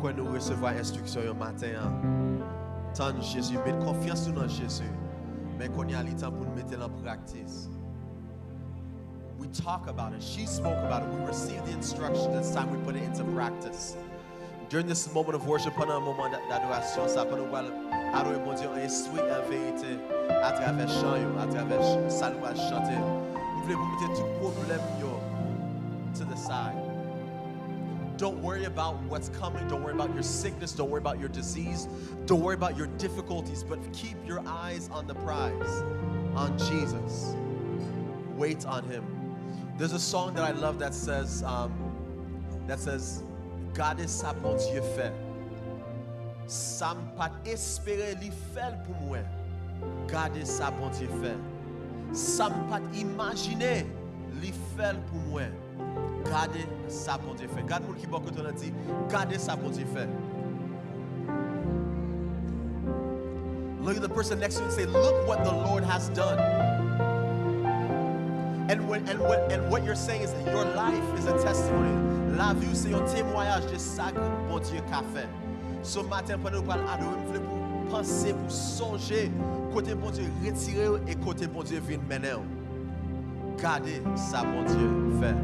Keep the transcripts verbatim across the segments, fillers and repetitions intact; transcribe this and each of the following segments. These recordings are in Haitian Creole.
Kwè nou resevwa enstriksyon yo maten an. Tann Jezi, met konfyans nou nan Jezi. Men kounye a, li tan pou n mete l an praktis. We talk about it. She spoke about it. We receive the instruction. It's time we put it into practice. During this moment of worship, pandan moman d-, adorasyon sa, pandan w pral adore Bondye an espri e an verite, atravè chan yo, atravè ch-, sa nou pral chante yo, m vle pou mete tout pwoblèm yo to the side. Don't worry about what's coming. Don't worry about your sickness. Don't worry about your disease. Don't worry about your difficulties. But keep your eyes on the prize, on Jesus. Wait on him. There's a song that I love that says, um, that says, "Gade sa Bondye fè. Sa m pa t espere, li fè l pou mwen. Gade sa Bondye fè. Sa m pa t imajine, li fè l pou mwen. Gade sa Bondye fè." Gade moun ki bò kote w la, di, "Gade sa Bondye fè." Look at the person next to you and say, "Look what the Lord has done." And when, and when, and what you're saying is that your life is a testimony. Lavi w se yon temwayaj de sa Bondye ka fè. So maten, pandan nou pral adore, m vle pou w panse, pou w sonje kote Bondye retire w e kote Bondye vin mennen w. Gade sa Bondye fè.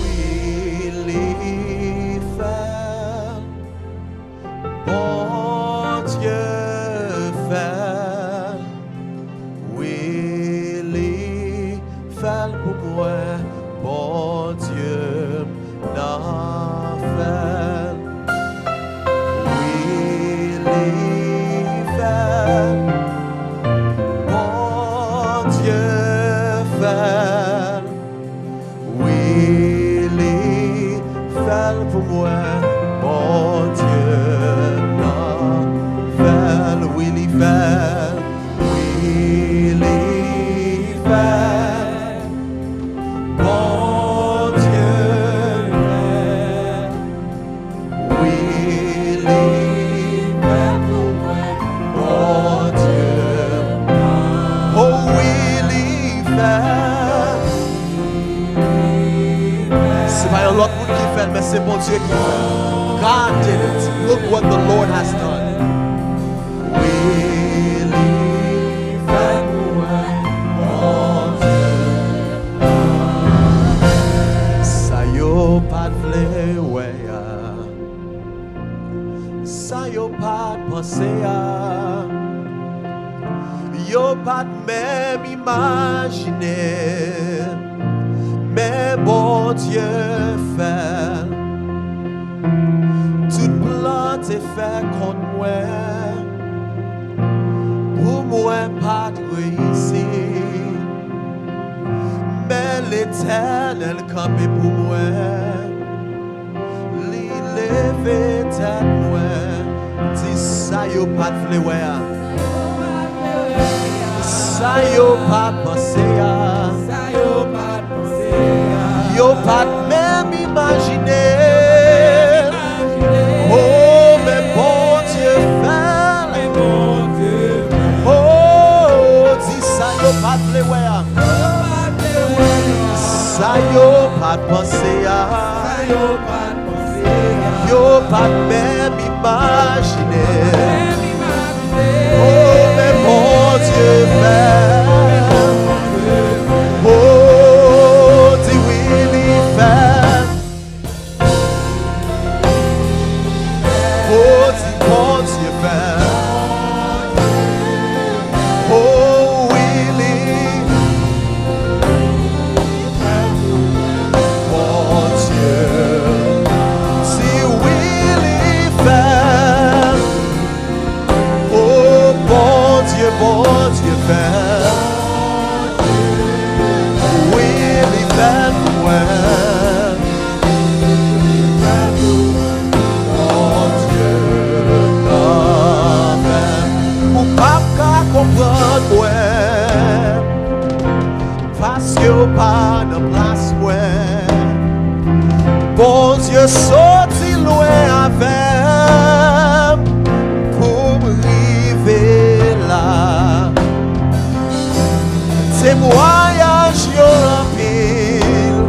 Wi, li fè l. Bondye fè l. Wi, li fè l pou mwen. Bondye m nan fè l. Wi, li fè l. Bondye fè l. Wi, li fè l pou mwen. Bondye m nan fè l. Wi, li fè l. Wi, li fè l. Bondye fè l. Wi, li fè l pou mwen. Bondye m nan. Oh, wi, li fè l. Se pa yon lòt moun ki fè l, men se Bondye ki fè l. God did it. Look what the Lord has done. Wi, li fè l pou mwen. Bondye. Sa yo pa t vle wè a, sa yo pa t panse a, yo pa t menm imajine, men Bondye fè l. Tout plan te fè kont mwen, pou mwen pa t reyisi, men Letènèl kanpe pou mwen. Li leve tèt mwen, di sa yo pa t vle wè a, sa yo pa t panse a, yo pa t menm imajine. Oh, men Bondye fè l. Oh, di sa yo pa t vle wè a, sa yo pa t panse a, yo pa t menm imajine. Oh, men Bondye fè. Oh, di wi, li fè. Oh, di Bondye fè. Oh, wi, li. Bondye. Di wi, li fè. Oh, Bondye, Bondye fè. Bondye soti lwen avè m pou m rive la. Temwayaj yo anpil,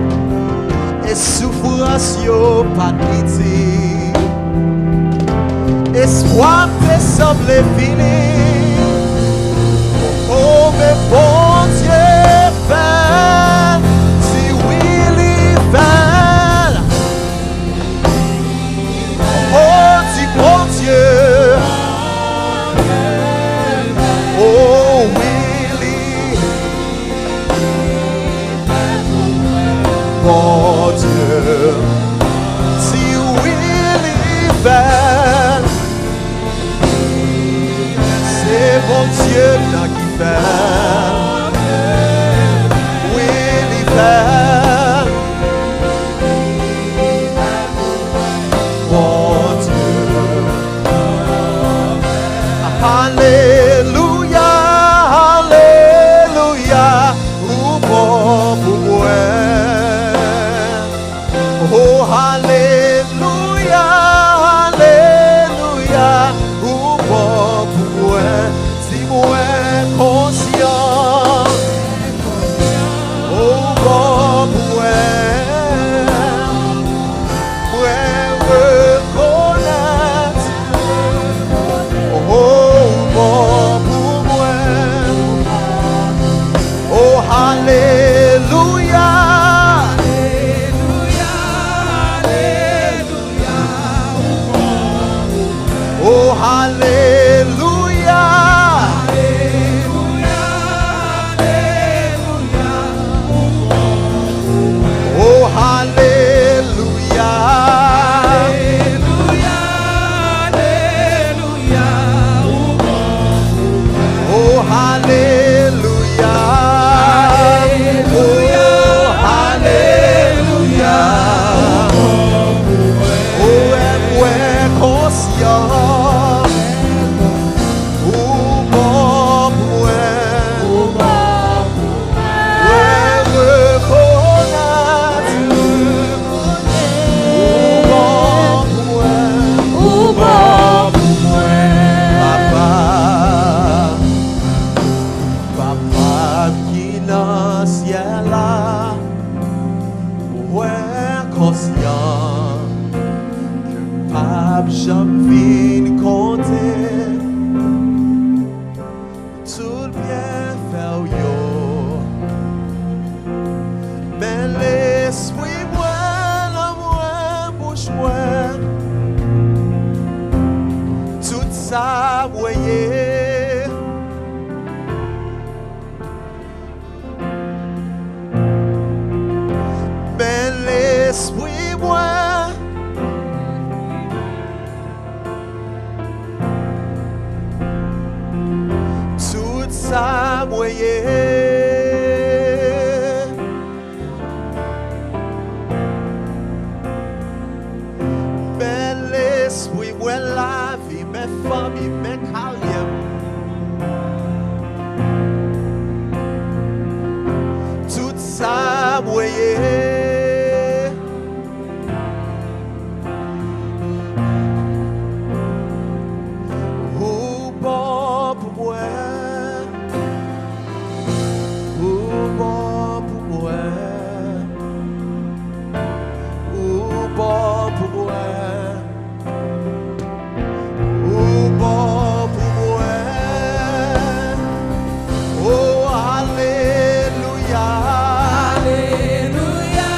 e soufrans yo pa t piti. Espwa m te sanble fini. O, men Bondye fè l, di wi, li fè l. O, di Bondye. O, wi, li Bondye, si wi li fè l, se Bondye m nan ki fè l. Wi, li fè l. Bondye. Alelouya, alelouya, ou bon pou mwen. O, alelouya, alelouya, ou bon pou mwen. Si mwen konsyan, ou bon pou mwen. Mwen rekonèt, o, ou bon pou mwen. O, alelouya. O, alelouya. O, alelouya. O, alelouya. O, alelouya. O, mwen konsyan. Ou bon pou mwen. Mwen rekonèt. Ou bon pou mwen. Ou bon pou mwen. Papa. Papa m ki nan syèl la, mwen konsyan ke m p ap janm fin konte tout byenfè w yo. Men lespri mwen, nan mwen, bouch mwen, tout sa mwen ye. Men lespri mwen, tout sa mwen ye. Men lespri mwen, lavi, men fanmi, men karyè m. Tout sa mwen ye. Ou bon pou mwen. Ou bon pou mwen. Ou bon pou mwen. Ou bon pou mwen. O, alelouya. Alelouya.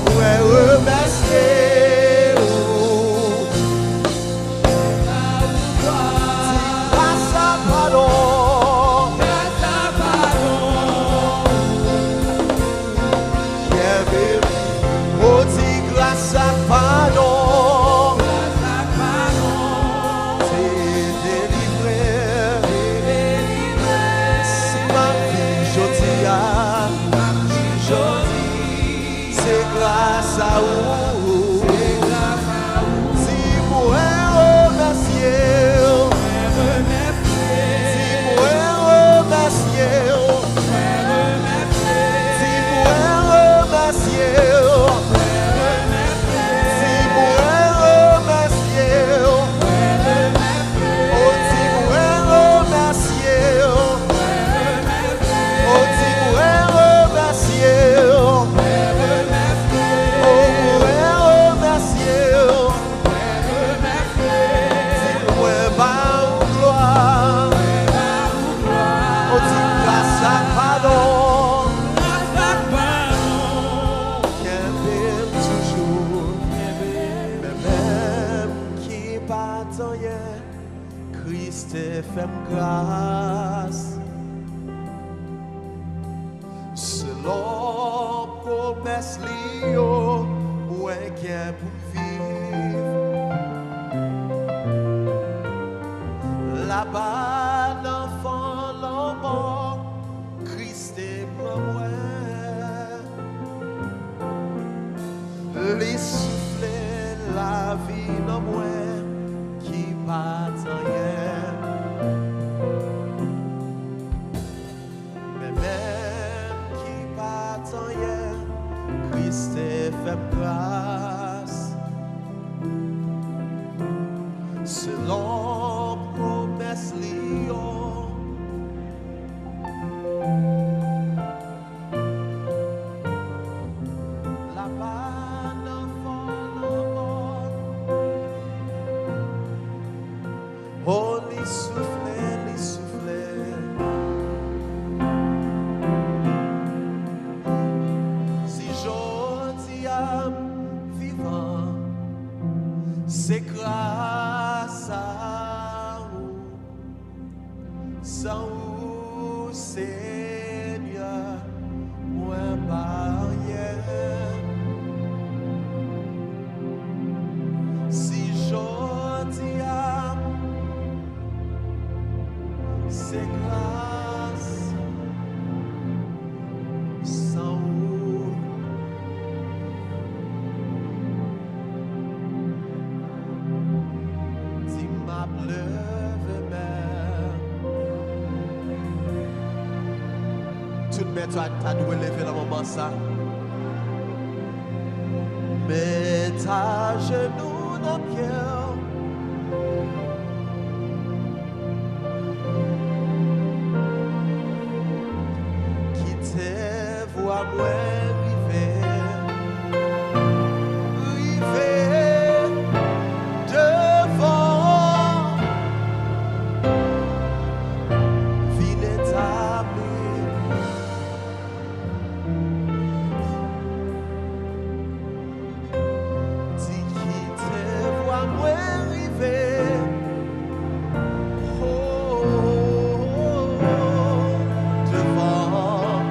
Mwen remèsye ou. Di gras ak padon. Kenbe m. O, di gras ak padon. Te delivre m. Si m ap viv jodi a, se gras a ou. Di mwen remèsye w. Di mwen remèsye w. Di mwen remèsye w. Di mwen remèsye w. O, di mwen remèsye w. O, di mwen remèsye w. O, mwen remèsye w. Di mwen ba ou glwa. O, di gras ak padon. Kenbe m toujou. Men menm ki pa t anyen, Kris te fè m gras. Selon pwomès li yo, mwen gen pou m viv. Laba nan fon lanmò, Kris te pran mwen. Li soufle lavi nan mwen ki pa t anyen. Men menm ki pa t anyen, Kris te fè m gras. Selon pwomès li yo, laba nan fon lanmò. O, li soufle, li soufle. Si jodi a m vivan, se gras a ou. San ou, Senyè, mwen pa anyen. Si jodi a, se gras, san ou. Di m ap leve men. Tout men ta, ta dwe leve nan moman sa. Met ajenou nan pye w. Kite vwa mwen rive, rive devan, vin etabli. Di kite vwa mwen rive, oh, devan,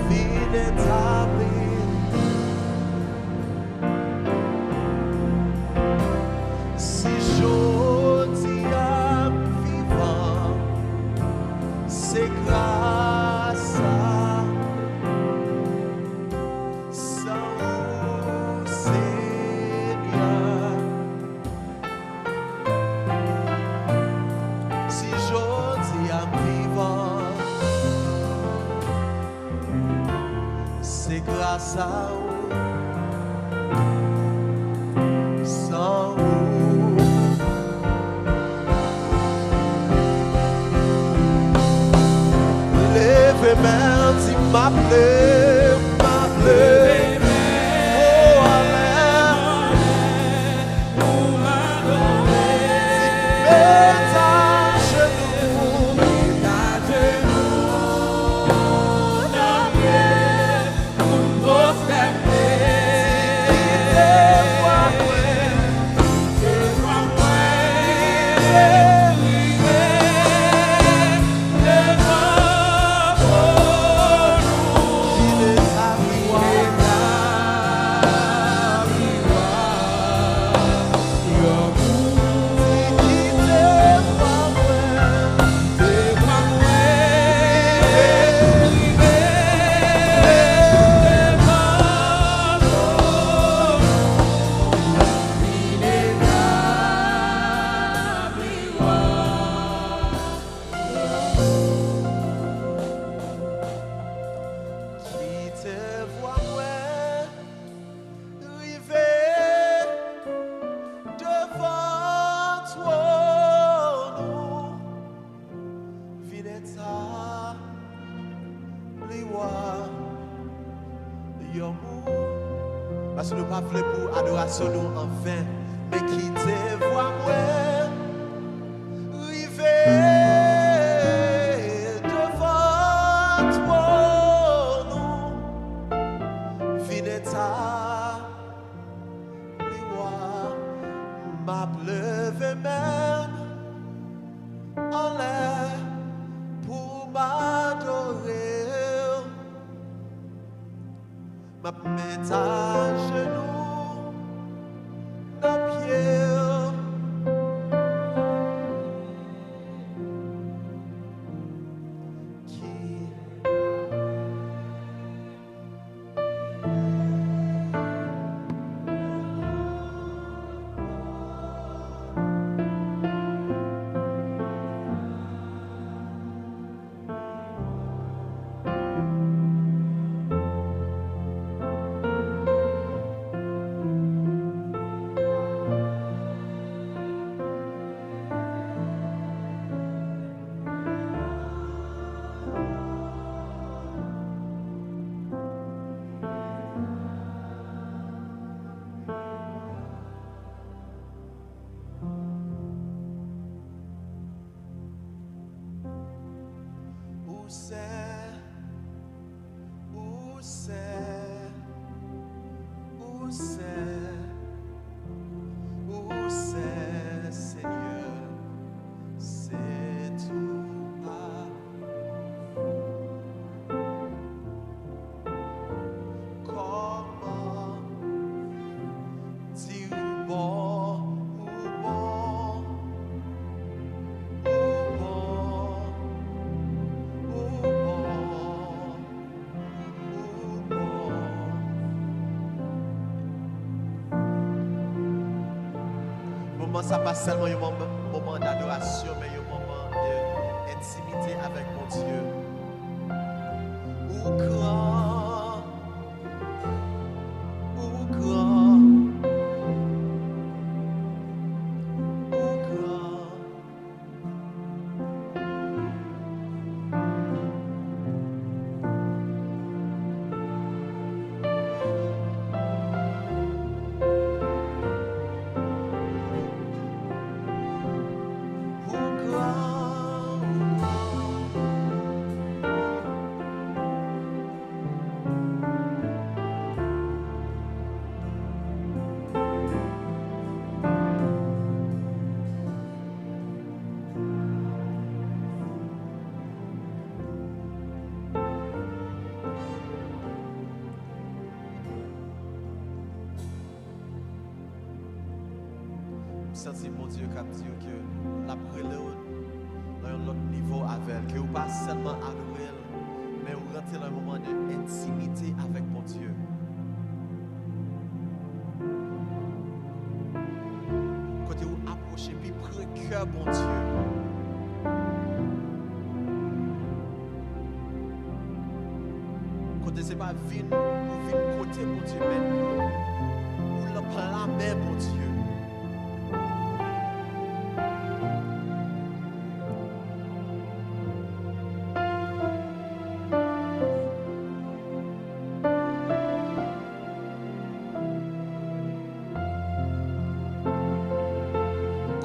vin etabli. Si jodi a m vivan, se gras a san ou, Senyè. Si jodi a m vivan, se gras a ou. San ou. Leve men, di m ap leve, m ap leve. Oh, alè. Di m met ajenou. Tabli wa, yon mou. Paske nou pa vle pou adorasyon nou anven, men kite vwa mwen rive devan twòn ou. Vin eta li wa, m ap leve men m anlè pou m adore w. M ap met ajenou nan pye w. Ki Ou sen, ou sen, ou sen, ou sen, Senyè, se tou a. Kòman di ou bon, ou bon, ou bon, ou bon, ou bon. Moman sa pa sèlman yon moman, moman dadorasyon, men yon moman de entimite avèk Bondye. Ou gran, ou gran, ou gran. Ou gran, ou gran. M santi Bondye k ap di w ke l ap rele w nan yon lòt nivo avè l, ke ou pa sèlman adore l, men ou rantre nan yon moman de entimite avèk Bondye. Kote ou apwoche pi pre kè Bondye. Kote se pa vin, ou vin kote Bondye, men ou nan pla men Bondye.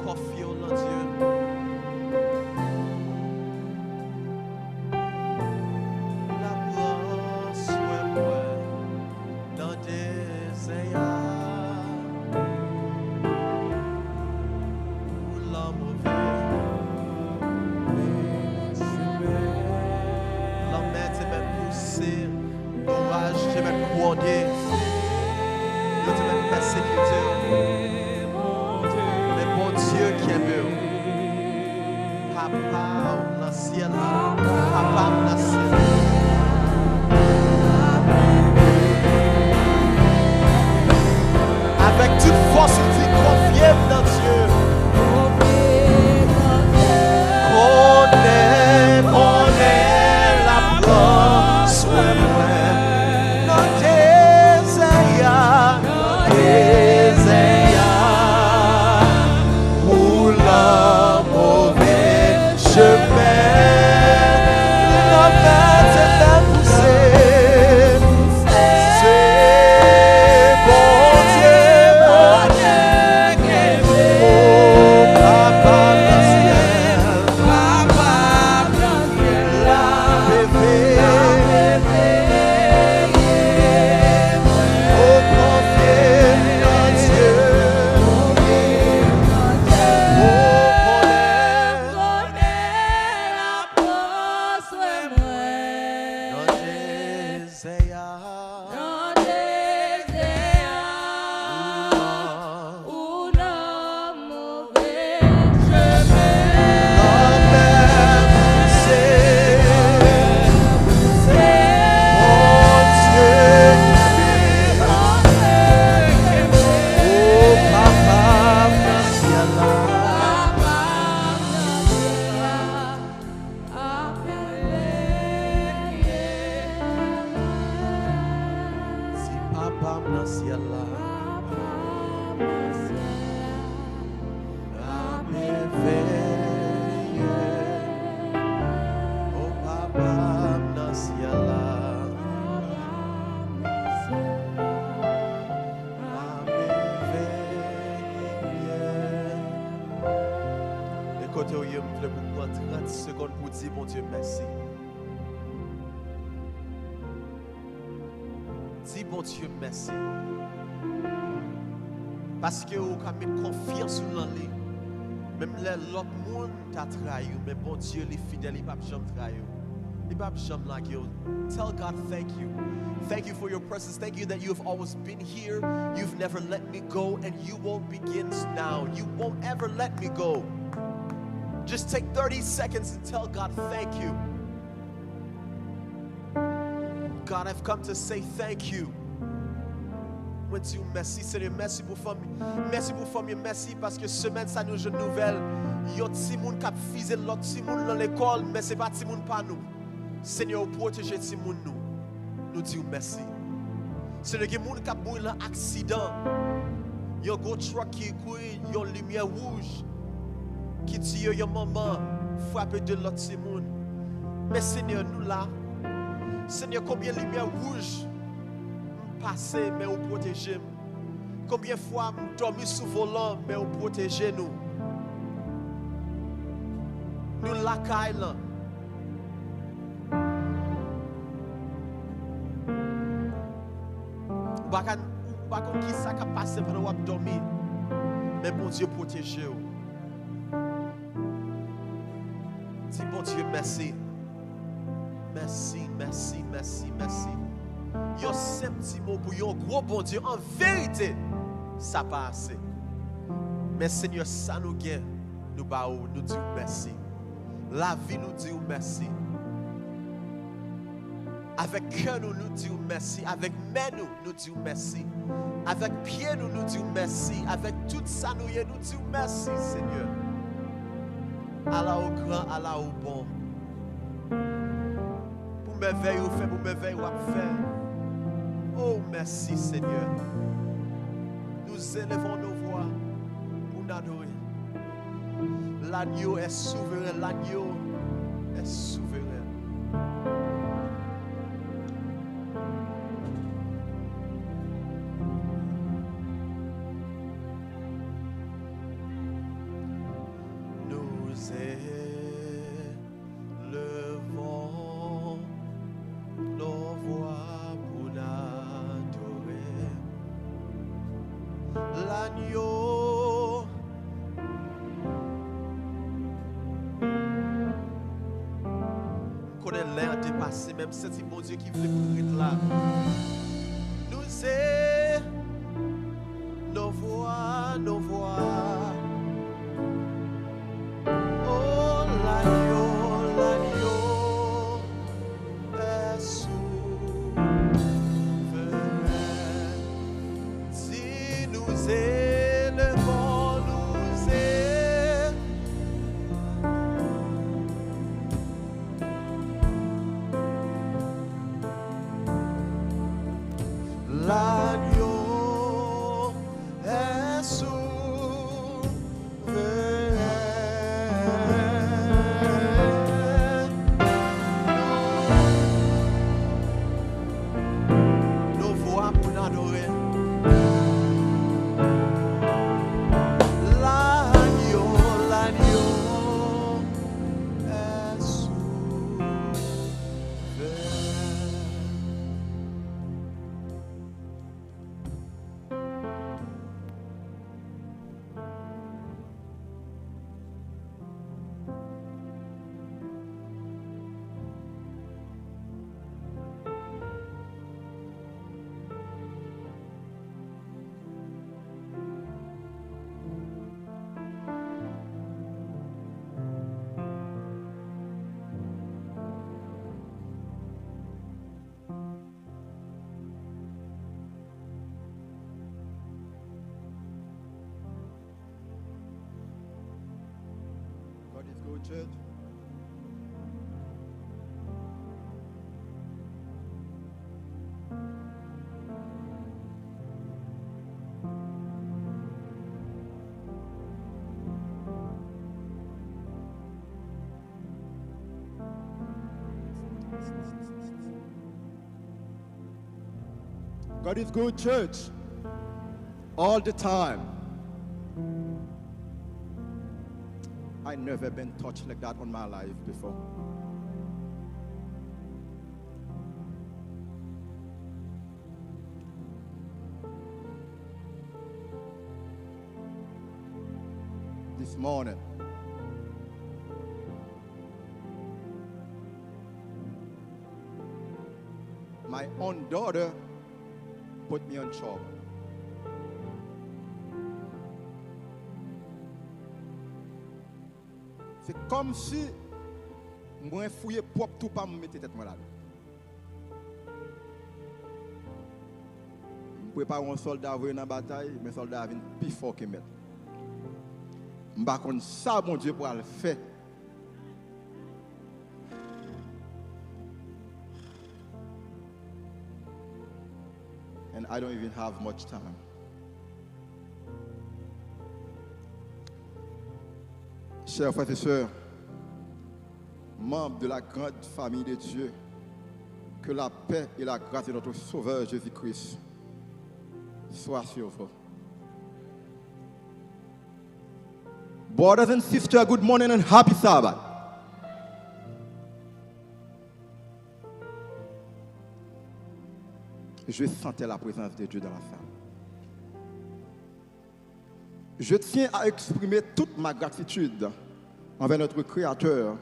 Konfye w nan Dye. L ap pran swen mwen nan dezè a. Ou lan move chemen. Lanmè te mèt pouse. Oraj te mèt gwonde, yo te mèt pèsekite w, men Bondye kenbe w. Papa w nan syèl la, Papa m nan syèl la. Avèk tout fòs, ou di, konfye m nan Dye. Konnen, konnen l ap pran swen mwen nan dezè a, nan dezè a. Ou lan move chemen nan syèl la. Papa m nan syèl la ap mèveye. O Papa m nan syèl la ap mèveye. E kote w ye, m vle pou w pran trant segonn pou w di Bondye mèsi. Di Bondye mèsi. Paske ou ka met konfyans ou nan li. Menm lè lòt moun ta trayi w, men Bondye, li fidèl, li p ap janm trayi w. Li p ap janm lage w. Tell God thank you. Thank you for your presence. Thank you that you have always been here. You've never let me go, and you won't begin now. You won't ever let me go. Just take thirty seconds and tell God thank you. God, I've come to say thank you. Mwen di w mèsi, Senyè, mèsi pou fanmi, mèsi pou fanmi, mèsi paske semèn sa nou jwenn nouvèl yon timoun k ap vize lòt timoun nan lekòl, men se pa timoun pa nou. Senyè, ou pwoteje timoun nou. Nou di w mèsi. Senyè, gen moun k ap mouri nan aksidan. Yon gwo truck ki kouri, yon limyè wouj ki tiye yon manman, frape de lòt timoun. Men Senyè, nou la. Senyè, konbyen limyè wouj m pase, men ou pwoteje m. Konbyen fwa m dòmi sou volan, men ou pwoteje nou. Nou lakay lan. Ou pa ka, ou pa konn ki sa k ap pase pandan w ap dòmi. Men Bondye pwoteje w. Di Bondye mèsi. Mèsi, mèsi, mèsi, mèsi. Yon senp ti mo pou yon gwo Bondye, an verite, sa pa ase. Men Senyè, sa nou gen, nou ba ou, nou di w mèsi. Lavi nou di w mèsi. Avèk kè nou, nou di w mèsi. Avèk men nou, nou di w mèsi. Avèk pye nou, nou di w mèsi. Avèk tout sa nou ye, nou di w mèsi, Senyè. Ala ou gran, ala ou bon. Pou mèvèy ou fè, pou mèvèy w ap fè. O, mèsi, Senyè. Nous élevons nos voix pou n adore. L'agneau est souverain, l'agneau est souverain. Nous élevons nos voix pour adorer l'agneau. M konnen lè an depase, men m santi Bondye ki vle pou nou ret la. Nous é-, nos voix, nos voix. Oh, l'agneau, l'agneau est souverain. Si nous élevons, nous é-, l'agneau est souverain. Nos voix pou n adore. L'agneau, l'agneau est souverain. God is good, church. God is good, church. All the time. I never been touched like that on my life before. This morning, my own daughter put me on trouble. Se kòmsi mwen fouye pwòp twou pa m, mete tèt mwen ladan. M prepare yon sòlda voye nan batay, men sòlda a vin pi fò ke mèt. M pa konn sa Bondye pral fè. And I don't even have much time. Chers frères et sœurs, membres de la grande famille de Dieu, que la paix et la grâce de notre Sauveur Jésus-Christ soient sur vous. Brothers and sisters, good morning and happy Sabbath. Je sentais la présence de Dieu dans la salle. Je tiens à exprimer toute ma gratitude envers notre Créateur,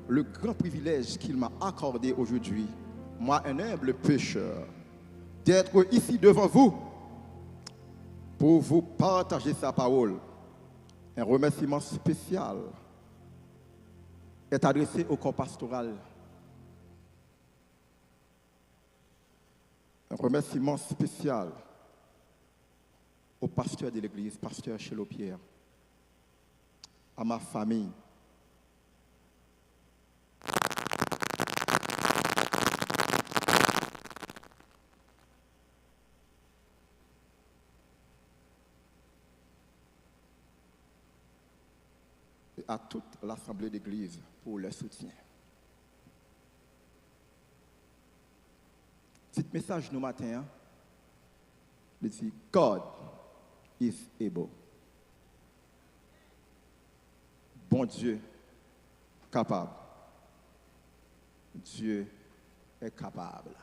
le grand privilège qu'il m'a accordé aujourd'hui, moi un humble pécheur, d'être ici devant vous pour vous partager sa parole. Un remerciement spécial est adressé au corps pastoral. Un remerciement spécial au pasteur de l'église, pasteur Chelo Pierre, à ma famille, et à toute l'assemblée d'église pour leur soutien. Tit mesaj nou maten an, li di, God is able. Bondye kapab. Dieu est capable.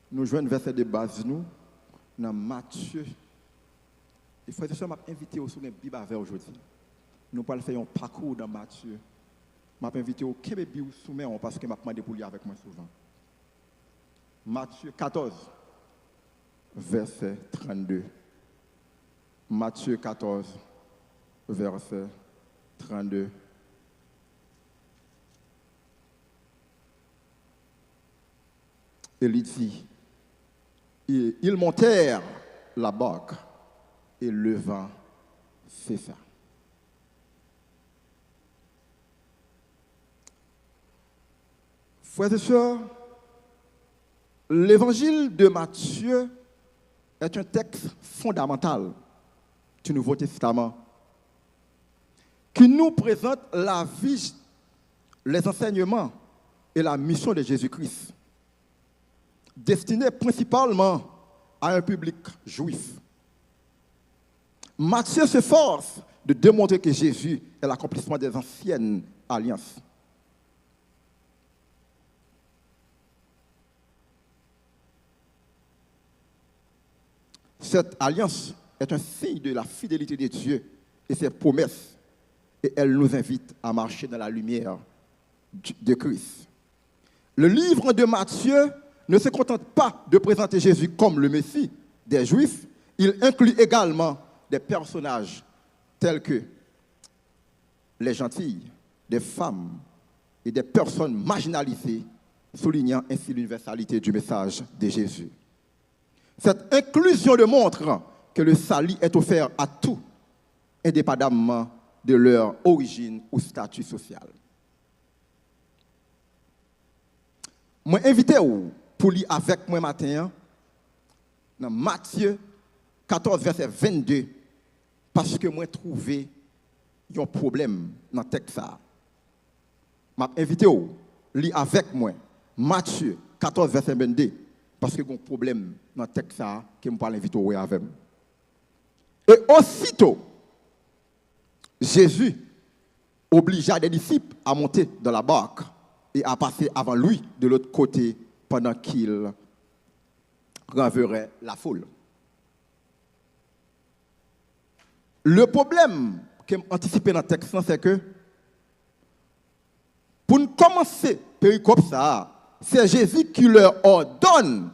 Nou jwenn vèsè de baz nou nan Matye. E frè e sè, m ap envite w, si w gen Bib avè w jodi, nou pral fè yon pakou nan Matye. M ap envite w kenbe Bib ou sou men w paske m ap mande pou li avèk mwen souvan. Matye katòz, vèsè trannde. Matye katòz, vèsè trannde. E li di, et ils montèrent la barque, et le vent cessa. Frères et sœurs, l'évangile de Matthieu est un texte fondamental du Nouveau Testament qui nous présente la vie, les enseignements et la mission de Jésus-Christ, destinés principalement à un public juif. Matthieu s'efforce de démontrer que Jésus est l'accomplissement des anciennes alliances. Cette alliance est un signe de la fidélité de Dieu et ses promesses, et elle nous invite à marcher dans la lumière du- de Christ. Le livre de Matthieu ne se contente pas de présenter Jésus comme le Messie des Juifs, il inclut également des personnages tels que les Gentils, des femmes et des personnes marginalisées, soulignant ainsi l'universalité du message de Jésus. Cette inclusion démontre que le salut est offert à tous, indépendamment de leur origine ou statut social. Mwen envite w pou li avèk mwen maten an nan Matye katòz, vèsè vennde, paske mwen twouve yon pwoblèm nan tèks sa a. M ap envite w Li avèk mwen. Matye katòz, vèsè vennde, paske gen yon pwoblèm nan tèks sa a ke m pral envite w wè avè m. Et aussitôt, Jésus obligea des disciples à monter dans la barque et à passer avant lui de l'autre côté pendant qu'il renverrait la foule. Le pwoblèm ke m antisipe nan tèks lan, se ke pou n kòmanse perikòp sa a, c'est Jésus qui leur ordonne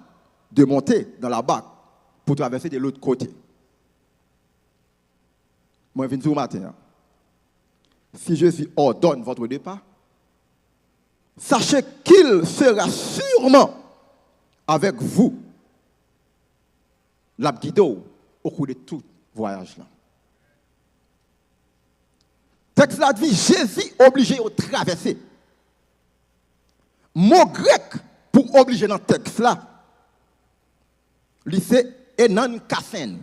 de monter dans la barque pour traverser de l'autre côté. Mwen vin di w maten an, si Jésus ordonne votre départ, sachez qu'il sera sûrement avec vous. L ap gide w au cours de tout vwayaj lan. Tèks la di Jezi oblije yo travèse. Mo grèk pou oblije nan tèks la, li se enankasen.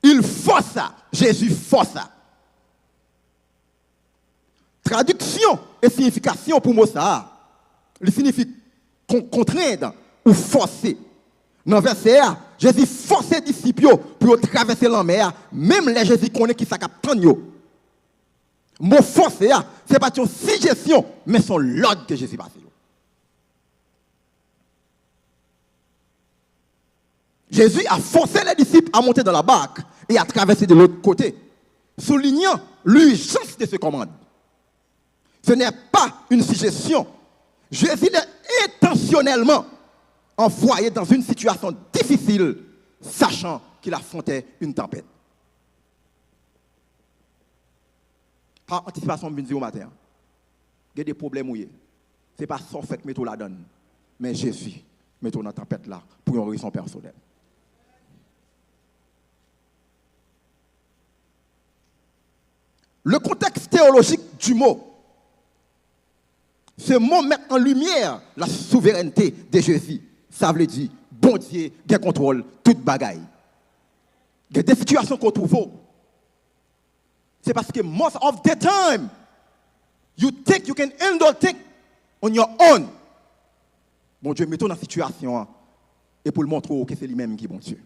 Il força, Jezi fòsa. Tradiksyon e siyifikasyon pou mo sa a, li siyifi kon-, kontrend ou fòse. Nan vèsè a, Jezi fòse disip yo pou yo travèse lanmè a, menm lè Jezi konnen ki sa k ap tann yo. Mo fòse a, se pa t yon sijesyon, men se yon lòd ke Jezi pase yo. Jésus a forcé les disciples à monter dans la barque et à traverser de l'autre côté, soulignant l'urgence de ce commande. Ce n'est pas une suggestion. Jésus les a intentionnellement envoyés dans une situation difficile, sachant qu'il affrontait une tempête. Pa antisipasyon, m vin di w maten an. Gen de pwoblèm ou ye. Se pa sa w fè k mete w ladan l, men Jezi mete w nan tanpèt la pou yon rezon pèsonèl. Le contexte théologique du mot, ce mot met en lumière la souveraineté de Jésus. Sa vle di, Bondye gen kontwòl tout bagay. Gen de sitiyasyon ke w twouve w, se paske most of the time, you think you can handle things on your own. Bondye mete w nan sitiyasyon an e pou l montre w ke se li menm ki Bondye.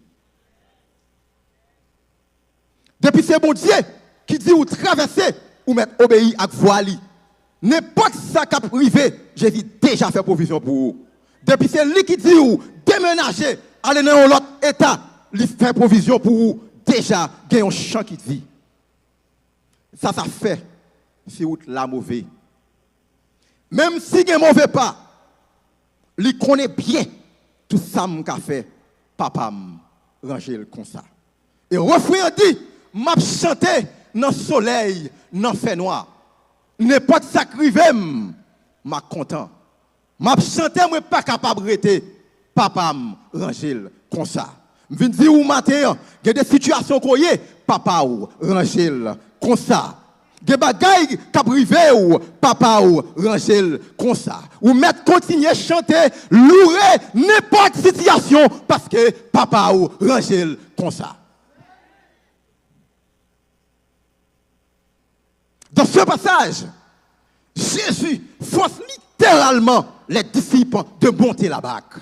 Depi se Bondye ki di w travèse, ou mèt obeyi ak vwa li. Nenpòt sa k ap rive, Jezi deja fè pwovizyon pou ou. Depi se li ki di w demenaje, ale nan yon lòt eta, li fè pwovizyon pou ou deja. Gen yon chan ki di, sa sa fè si wout la move. Menm si gen move pa, li konnen byen tout sa m ka fè, Papa m ranje l konsa. E refren an di, m ap chante nan solèy, nan fènwa. Nenpòt sa k rive m, m a kontan. M ap chante, mwen pa kapab rete, Papa m ranje l konsa. M vin di w maten an, gen de sitiyasyon ke w ye, Papa w ranje l konsa. Gen bagay k ap rive w, Papa w ranje l konsa. Ou mèt kontinye chante, loure nenpòt sitiyasyon, paske Papa w ranje l konsa. Dans ce passage, Jésus force littéralement les disciples de monter la barque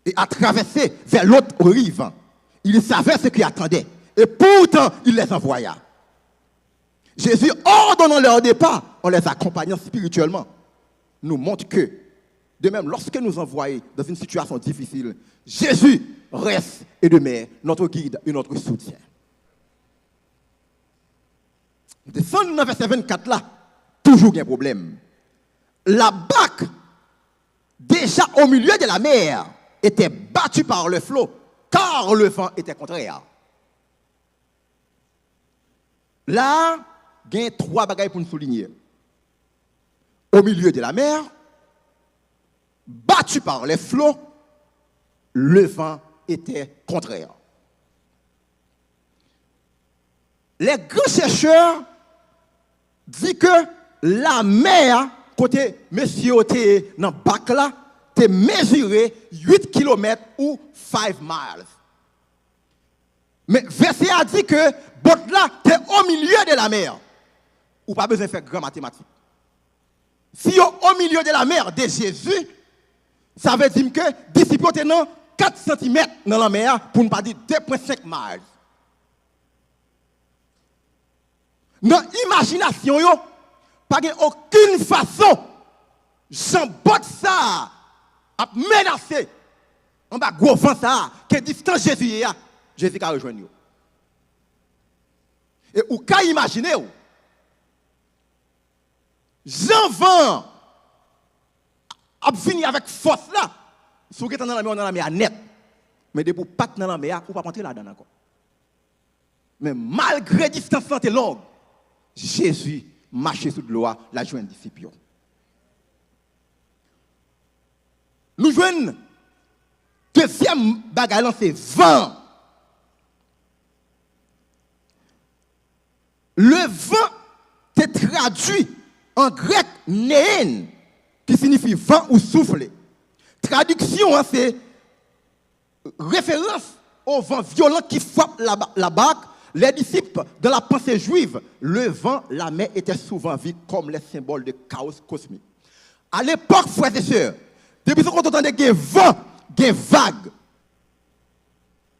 et à traverser vers l'autre rive. Il savait ce qui attendait, et pourtant il les envoya. Jésus, ordonnant leur départ, en les accompagnant spirituellement, nous montre que, de même, lorsque nous envoyons dans une situation difficile, Jésus reste et demeure notre guide et notre soutien. Desann nan vèsè vennkat la, toujou gen pwoblèm. La barque, déjà au milieu de la mer, était battue par le flot, car le vent était contraire. La, gen twa bagay pou n soulinye. Au milieu de la mer, battu par les flots, le vent était contraire. Les grands chercheurs disent que la mer, kote mesye yo te ye nan bak la, te mezire uit kilomèt ou five miles. Men vèsè a di ke bòt la te au milieu de la mer. Ou pa bezwen fè gran matematik. pieds au milieu de la mer de Jésus, sa vle di m ke disip yo te nan kat santimèt nan lanmè a, pou n pa di de pwen senk miles. Nan imajinasyon yo, pa gen okenn fason jan bòt sa a ap menase anba gwo van sa a, ke distans Jezi ye a, Jezi ka rejwenn yo. E ou ka imajine w, jan van an ap vini avèk fòs la, si w gentan nan lanmè, w nan lanmè a nèt. Men depi w pa t nan lanmè a, ou p ap antre ladan l ankò. Men malgre distans lan te long, Jezi mache sou dlo a, l al jwenn disip yo. Nou jwenn dezyèm bagay lan, se van an. Le vent te tradui an grèk neen, ki siyifi van ou soufle. Tradiksyon an se référence au vent violent qui frappe la, la barque. Les disciples, dans la pensée juive, le vent, la mer étaient souvent vus comme les symboles de chaos cosmique. À l'époque, frères et sœurs, depi se kote w tande gen van, gen vag,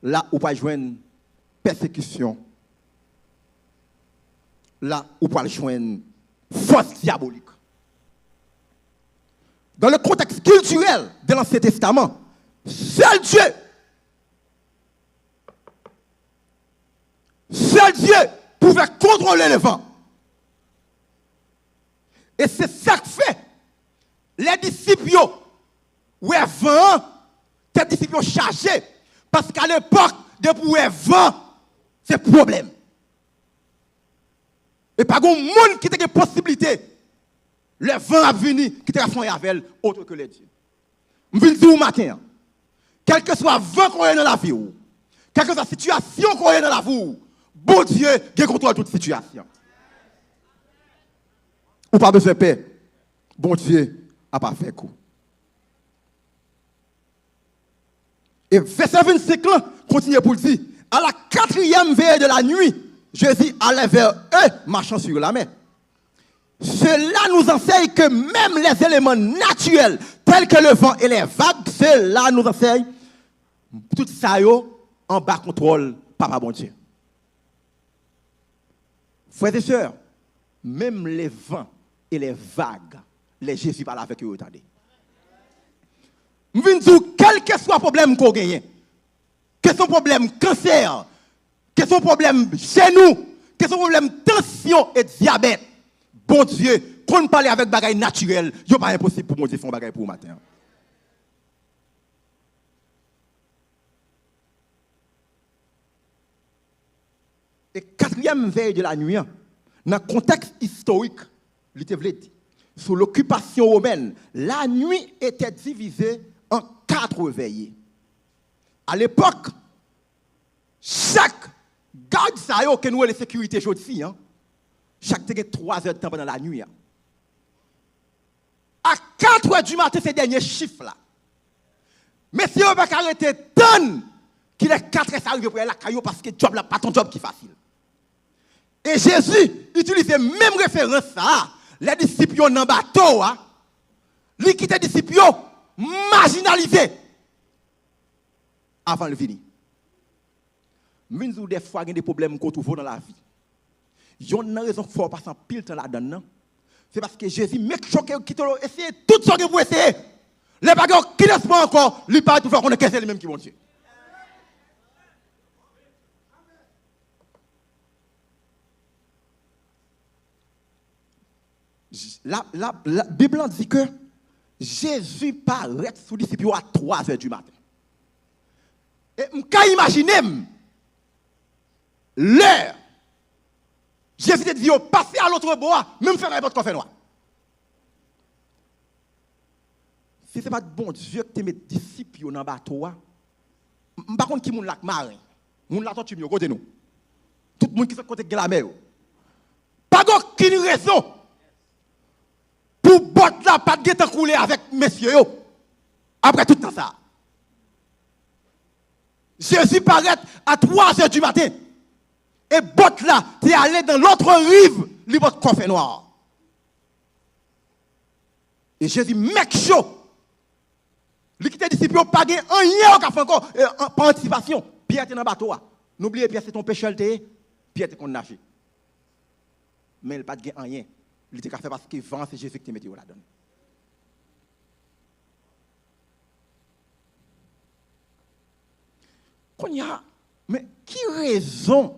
la ou pral jwenn pèsekisyon, la ou pral jwenn fòs dyabolik. Dans le contexte culturel de l'Ancien Testament, seul Dieu, seul Dieu pouvait contrôler le vent. E se sa k fè lè disip yo wè van an, tèt disip yo chaje. Paske alepòk, depi w wè van, se pwoblèm. E pa gen moun ki te gen posiblite, lè van ap vini, ki te ka fè anyen avè l, otre ke lè Dye. M vin di w maten an, kèlkeswa van ke w ye nan lavi w, kèlkeswa sitiyasyon ke w ye nan lavi w, Bondye gen kontwòl tout sitiyasyon. Ou pa bezwen pè. Bondye ap avèk ou. E vèsè vennsenk lan kontinye pou l di, à la quatrième veillée de la nuit, Jésus allait vers eux, marchant sur la mer. Cela nous enseigne que même les éléments naturels, tels que le vent et les vagues, cela nous enseigne, tout sa yo anba kontwòl Papa Bondye. Frères et sœurs, même les vents et les vagues, lè Jezi pale avèk yo, yo tande. M vin di w, kèlkeswa pwoblèm ke w genyen, ke se yon pwoblèm kansè, ke se yon pwoblèm jenou, ke se yon pwoblèm tansyon e dyabèt, Bondye konn pale avèk bagay natirèl, yo pa enposib pou Bondye fè yon bagay pou ou maten an. E katriyèm vèy de la nuit an, nan kontèks istorik, li te vle di, sou lokipasyon womèn, la nuit était divisée en quatre veillées. Alepòk, chak gad sa yo ke nou rele sekirite jodi an, chak te gen twa zè de tan pandan lannuit an. A kat è di maten, se dènye chif la. Mesye yo pa ka rete tann kilè kat è sa rive pou y al lakay yo, paske djòb la pa t yon djòb ki fasil. E Jezi itilize menm referans sa a, lè disip yo nan bato a, li kite disip yo majinalize avan l vini. M vin di w, dèfwa gen de pwoblèm ke w twouve w nan lavi. Yonn nan rezon k fè w pase anpil tan ladan l nan, se paske Jezi make sure ke kite w eseye tout sa w gen pou w eseye. Lè pa gen okenn espwa ankò, li parèt pou fè w konnen ke se li menm ki Bondye. J-, la, la, la, Bib lan di ke Jezi parèt sou disip yo a twa zè di maten. E m ka imajine m lè Jezi te di yo, "Pase a lòt bò a, men m fèmen pòt kòfènwa." Si se pa t Bondye ki te met disip yo nan bato a, m, m pa konn ki moun la k maren. Moun Latòti m yo, kote nou? Tout moun ki sot kote k gen lamè yo. Pa gen okenn rezon pou bòt la pa t gentan koule avèk mesye yo. Apre tout tan sa a, Jezi parèt a twa zè di maten. E bòt la te ale nan lòt riv, li bò kòfènwa a. E Jezi make sure li kite disip yo pa gen anyen yo ka fè ankò. E, an, pa antisipasyon, Pyè te nan bato a. Nou bliye Pyè se te yon pechè l te ye. Pyè te konn naje. Men li pa t gen anyen li te ka fè paske van an se Jezi ki te mete yo ladan l. Kounye a, men ki rezon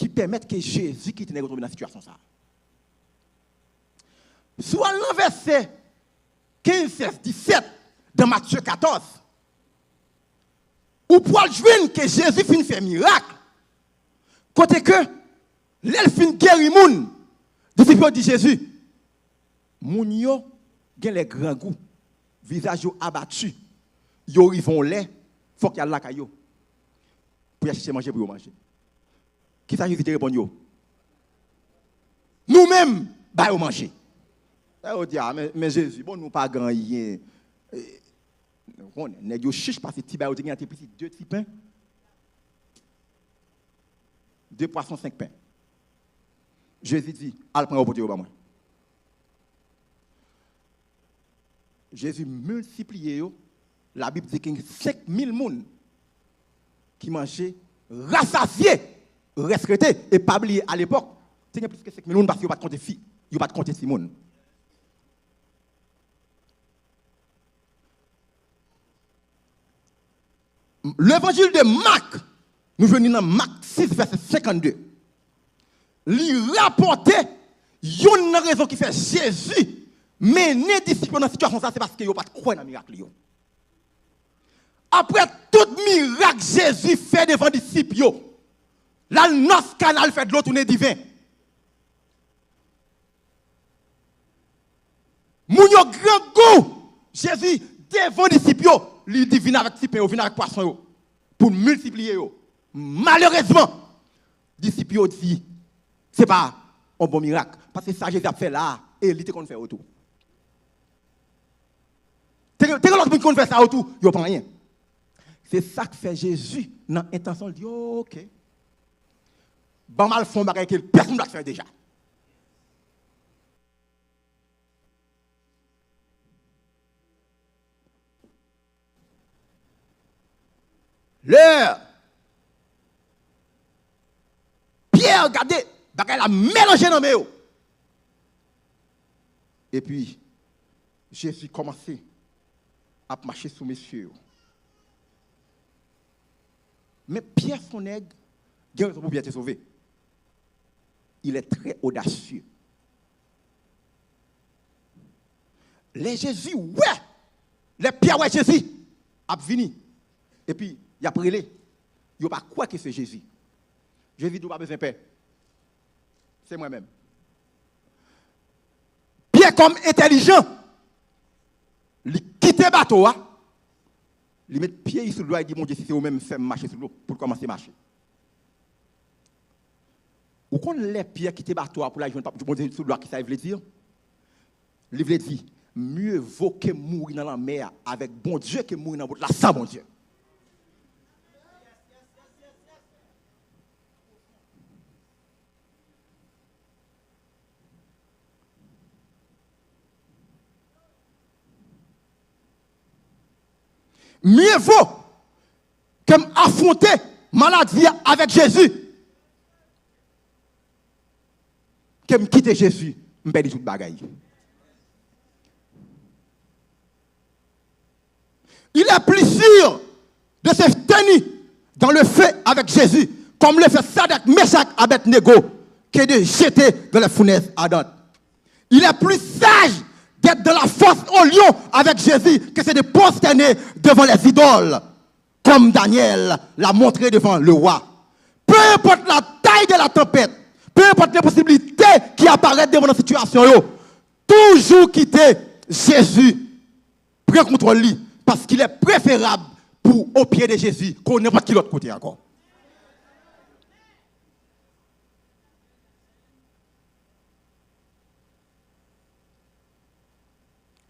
ki pèmèt ke Jezi kite nèg yo tonbe nan sitiyasyon sa a? Si w al nan vèsè kenz, sèz, disèt, dan Matye katòz, ou pral jwenn ke Jezi fin fè mirak, kote ke lè l fin geri moun, disip yo di Jezi, moun yo genlè grangou, vizaj yo abati, yo rive yon lè, fòk y al lakay yo pou y al chèche manje pou yo manje. Kisa Jezi te reponn yo? Nou menm, ba yo manje. Sa yo di, a, men, men Jezi, bon, nou pa gen anyen. E, nou konnen, nèg yo chich pase ti bagay yo te gen an te piti, de ti pen, de pwason, senk pen. Jezi di, al pran yo pote yo ban mwen. Jezi miltipliye yo. Labib di gen senk mil moun ki manje, rasazye, rès rete. E pa bliye, alepòk, te gen plis ke senk mil moun paske yo pa t konte fi, yo pa t konte timoun. Levanjil de Mak, nou jwenn li nan Mak sis, vèsè senkannde. Li rapòte youn nan rezon ki fè Jezi mennen disip yo nan sitiyasyon sa a, se paske yo pa t kwè nan mirak li yo. Apre tout mirak Jezi fè devan disip yo, l al nan kana, l fè dlo tounen diven. Moun yo grangou. Jezi devan disip yo, li di, vin avèk ti pen yo, vin avèk pwason yo, pou n miltipliye yo. Malerezman, disip yo di, se pa yon bon mirak, paske sa Jezi ap fè la a, e li te konn fè yo tou. Te, te gen lòt moun ki konn fè sa yo tou, yo pa anyen. Se sa k fè Jezi, nan entansyon l, di, oke, ban m al fè yon bagay ke pèsonn pa t fè deja. Lè Pyè gade bagay la melanje nan men yo. Epi, Jezi kòmanse ap mache sou mesye yo. Men Pyè se yon nèg, gen rezon pou Pyè te sove. Il est très audacieux. Lè Jezi wè, lè Pyè wè Jezi ap vini, epi y ap rele, yo pa kwè ke se Jezi. Jezi di, ou pa bezwen pè. Se mwen menm. Pyè kòm entèlijan, li kite bato a, li met pye li sou dlo a, li di, Bondye, si se ou menm, fè m mache sou dlo, pou l kòmanse mache. Ou konn lè Pyè kite bato a pou l al jwenn Pap-, Bondye sou dlo a, kisa li vle di? Li vle di, mieux vaut ke m mouri nan lanmè a avèk Bondye ke m mouri nan wout la san Bondye. Mieux vaut ke m afwonte maladi a avèk Jezi, ke m kite Jezi, m pèdi tout bagay. Il est plus sûr de se tenir dans le feu avec Jésus, comme le furent Sadrach, Meshach, Abednego, que de jeter dans les fournaces ardentes. Il est plus sage d'être dans la fosse au lion avec Jésus que c'est de prosterner devant les idoles, comme Daniel l'a montré devant le roi. Peu importe la taille de la tempête, peu importe les possibilités qui apparaissent devant notre situation, yo, toujou kite Jezi pran kontwòl li, paske il est préférable pou au pied de Jésus ke nenpòt ki lòt kote ankò.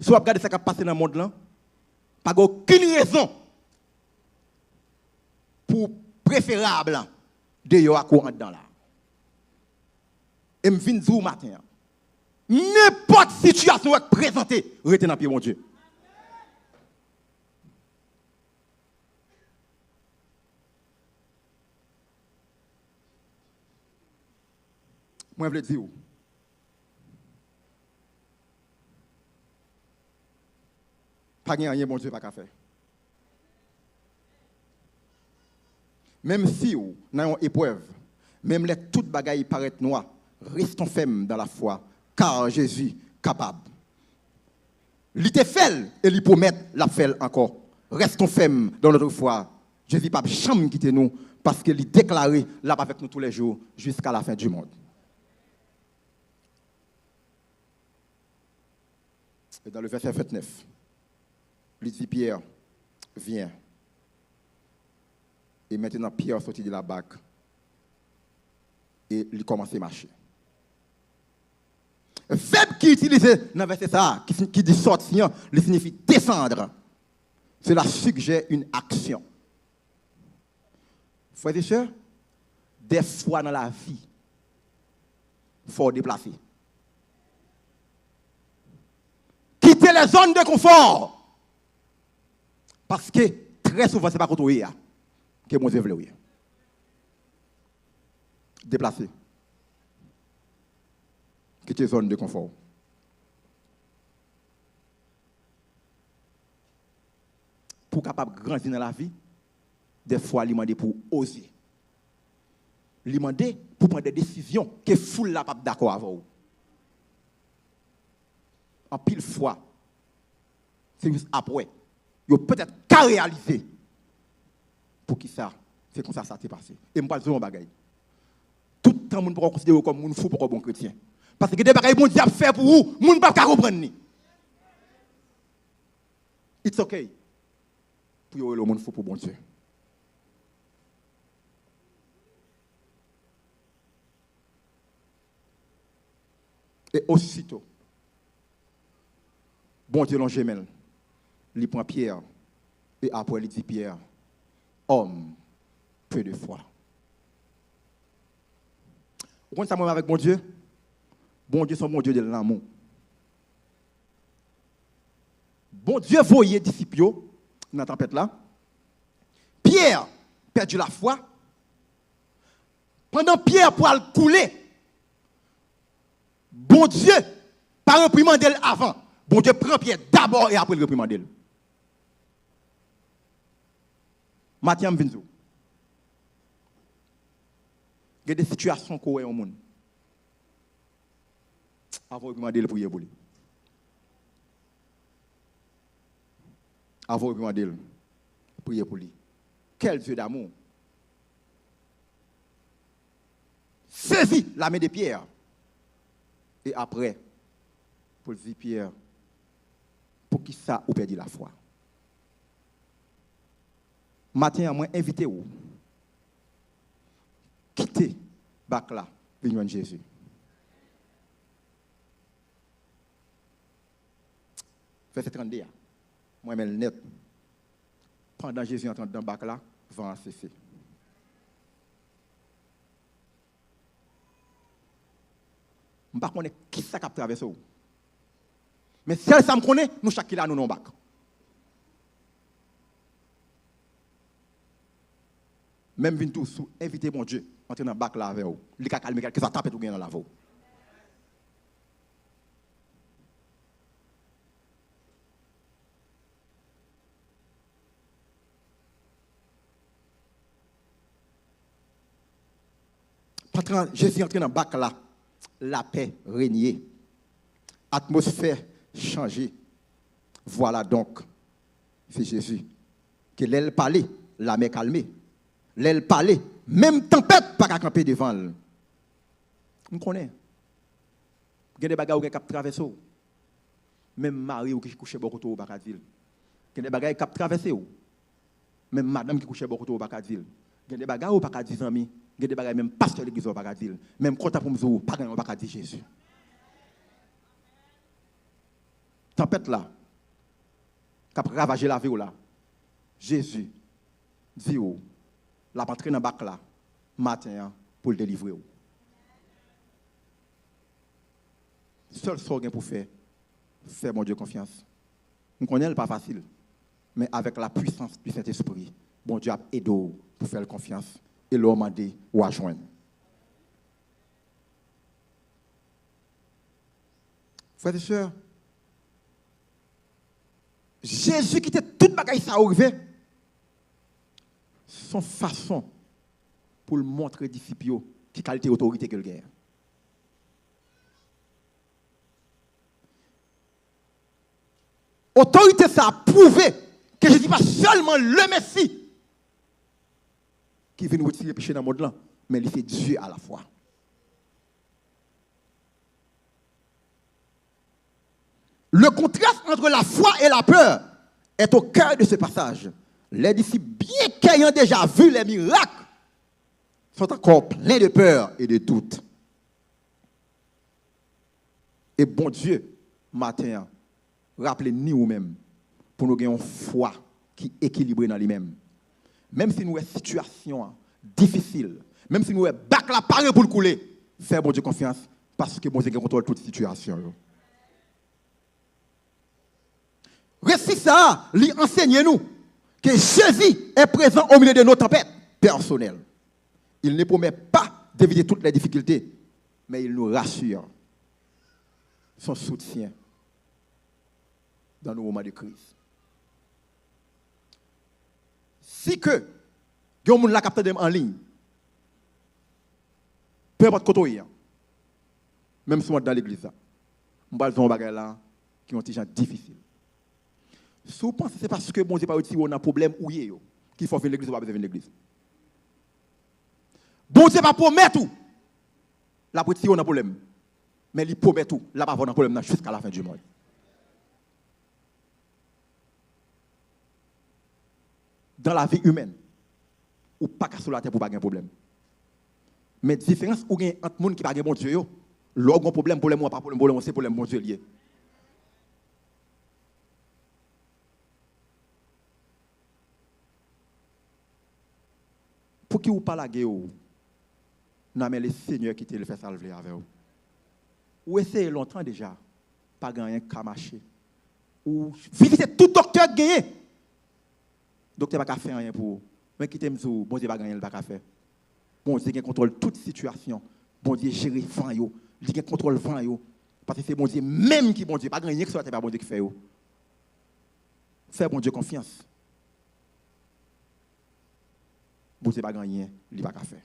Si w ap gade sa k ap pase nan mond lan, pa gen okenn rezon pou w preferab deyò a ke w anndan la. E m vin di w maten an, Nenpòt sitiyasyon w wè k prezante, rete nan pye Bondye. Mwen vle di w, pa gen anyen Bondye pa ka fè. Menm si w nan yon eprèv, menm lè tout bagay parèt nwa, restons fermes dans la foi, car Jésus capable. Li te fè l e li pwomèt l ap fè l ankò. Restons fermes dans notre foi. Jezi p ap janm kite nou, paske li deklare l ap avèk nou toulèjou, jusqu'à la fin du monde. Et dans le verset vingt-neuf, li di Pyè, viens. E mentnan Pyè soti de la barque e li kòmanse mache. Vèb ki itilize nan vèsè sa a, ki, ki di sòti an, li siyifi descendre. Cela suggère une action. Frères et sœurs, dèfwa nan lavi, fò w deplase. Kite les zones de confort. Paske trè souvan, se pa kote w ye a ke Bondye vle w ye. Deplase. Kite zòn de konfò w. Pou w kapab grandi nan lavi, dèfwa li mande pou w oze. Li mande pou w pran de desizyon ke foul la p ap dakò avè w. Anpil fwa, se jis apre yo petèt ka reyalize poukisa se konsa sa te pase. E m pral di w yon bagay. Tout tan moun poko konsidere w kòm moun fou, poko bon kretyen. Paske gen de bagay Bondye ap fè pou ou, moun p ap ka konprann li. It's okay pou yo rele w moun fou pou Bondye. E osito, Bondye lonje men l, li pran Pyè, e apre li di Pyè, homme peu de foi. Ou konn sa mwen avèk Bondye? Bondye se yon Bondye de lanmou. Bondye voye disip yo nan tanpèt la. Pyè pèdi lafwa. Pandan Pyè pral koule, Bondye pa reprimande l avan. Bondye pran Pyè dabò e apre l reprimande l. Maten an, m vin di w, gen de sitiyasyon ke w wè yon moun, avan w reprimande l, priye pou li. Avan w reprimande l, priye pou li. Quel Dieu d'amour! Sezi la men de Pyè. E apre, pou l di Pyè, poukisa ou pèdi lafwa? Maten an, mwen envite w kite bak la, vin jwenn Jezi. Vèsè trannde a, mwen renmen l nèt. Pandan Jezi antre anndan bak la, van an sese. M pa konnen kisa k ap travèse w. Men sèl sa m konnen, nou chak ki la, nou nan yon bak. Men m vin di w, si w envite Bondye antre nan bak la avè w, li ka kalme kèlkeswa tanpèt ou gen nan lavi w. Pandan Jezi antre nan bak la, lapè renye. Atmosfè chanje. Vwala donk, se Jezi. Ke lè l pale, lamè kalme. Lè l pale, menm tanpèt pa ka kanpe devan l. M konnen. Gen de bagay ou gen k ap travèse w. Menm mari w ki kouche bò kote w, ou pa ka di l. Gen de bagay k ap travèse w. Menm madanm ki kouche bò kote w, ou pa ka di l. Gen de bagay ou pa ka di zanmi. Gen de bagay menm pastè legliz ou pa ka di l. Men m kontan pou m di w, pa gen anyen ou pa ka di Jezi. Tanpèt la k ap ravaje lavi w la, Jezi di w l ap antre nan bak la maten an pou l delivre w. Sèl sa w gen pou fè, fè Bondye konfyans. M konnen l pa fasil, men avèk la puissance du Saint-Esprit, Bondye ap ede w pou fè l konfyans. E lè w mande, w a jwenn. Frè e sè, Jezi kite tout bagay sa yo rive, se yon fason pou l montre disip yo ki kalite otorite ke l genyen. Otorite sa a pwouve ke Jezi pa sèlman le Mesi ki vin retire peche nan mond lan, men li se Dye alafwa. Le contraste entre la foi et la peur est au cœur de ce passage. Les disciples, bien qu'ayant déjà vu les miracles, sont encore pleins de peur et de doute. E Bondye, maten an, raple ni ou menm, pou nou gen yon fwa ki ekilibre nan li menm. Menm si nou wè sitiyasyon an difisil, menm si nou wè bak la pare pou l koule, fè Bondye konfyans, paske Bondye gen kontwòl tout sitiyasyon yo. Resi sa a, li ansenye nou ke Jésus est présent au milieu de nos tempêtes personnelles. Il ne promet pas d'éviter toutes les difficultés, mais il nous rassure. Son soutien dans nos moments de crise. Si ke gen yon moun la k ap tande m an liy, pe enpòt kote w ye an, menm si w anndan legliz la, m pral di w yon bagay la ki yon ti jan difisil. Si w panse se paske Bondye pa retire w nan pwoblèm ou ye yo ki fè w vin legliz, ou pa bezwen vin legliz. Bondye pa pwomèt ou l ap retire w nan pwoblèm, men li pwomèt ou l ap avè w nan pwoblèm nan jiska lafen di mond. Dans la vie humaine, ou pa ka sou latè pou pa gen pwoblèm. Men diferans ou gen ant moun ki pa gen Bondye yo, lè w gen pwoblèm, pwoblèm ou an pa pwoblèm, pwoblèm ou se pwoblèm Bondye li ye. Pouki ou pa lage w nan men Lesenyè ki te vle fè sa l vle avè w? Ou eseye lontan deja, pa gen anyen k ka mache. Ou vizite tout doktè k genyen. Doktè pa ka fè anyen pou ou. Men kite m di w, Bondye pa gen anyen li pa ka fè. Bondye gen kontwòl tout sitiyasyon. Bondye jere van yo. Li gen kontwòl van yo. Paske se Bondye menm ki Bondye. Pa gen anyen ki sou latè pa Bondye ki fè yo. Fè Bondye konfyans. Bondye pa gen anyen li pa ka fè.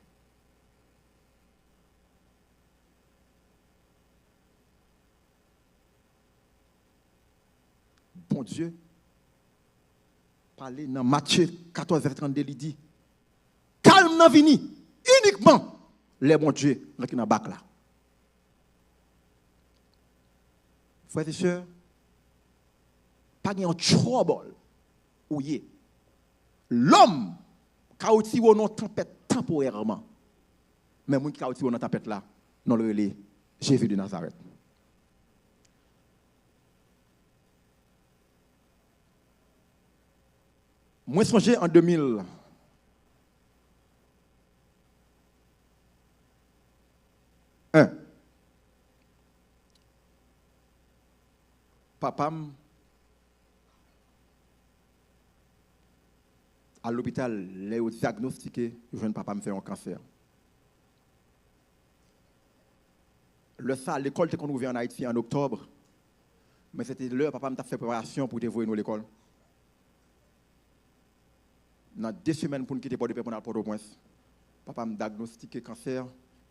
Bondye pale nan Matye katòz vèsè trannde, li di, kalm nan vini inikman lè Bondye rantre nan bak la. Frè e sè, pa gen yon trouble ou ye. Lòm ka retire w nan yon tanpèt tanporèman. Men moun ki ka retire w nan tanpèt la, non l rele Jezi de Nazarèt. Mwen sonje an de mil en, papa m al lopital, lè yo dyagnostike, yo jwenn papa m fè yon kansè. Lè sa a, lekòl te konn ouvè ann Ayiti an oktòb, men se te lè papa m t ap fè preparasyon pou te voye nou lekòl. Nan de semèn pou n kite Pòdepè pou n al Pòtoprens, papa m dyagnostike kansè,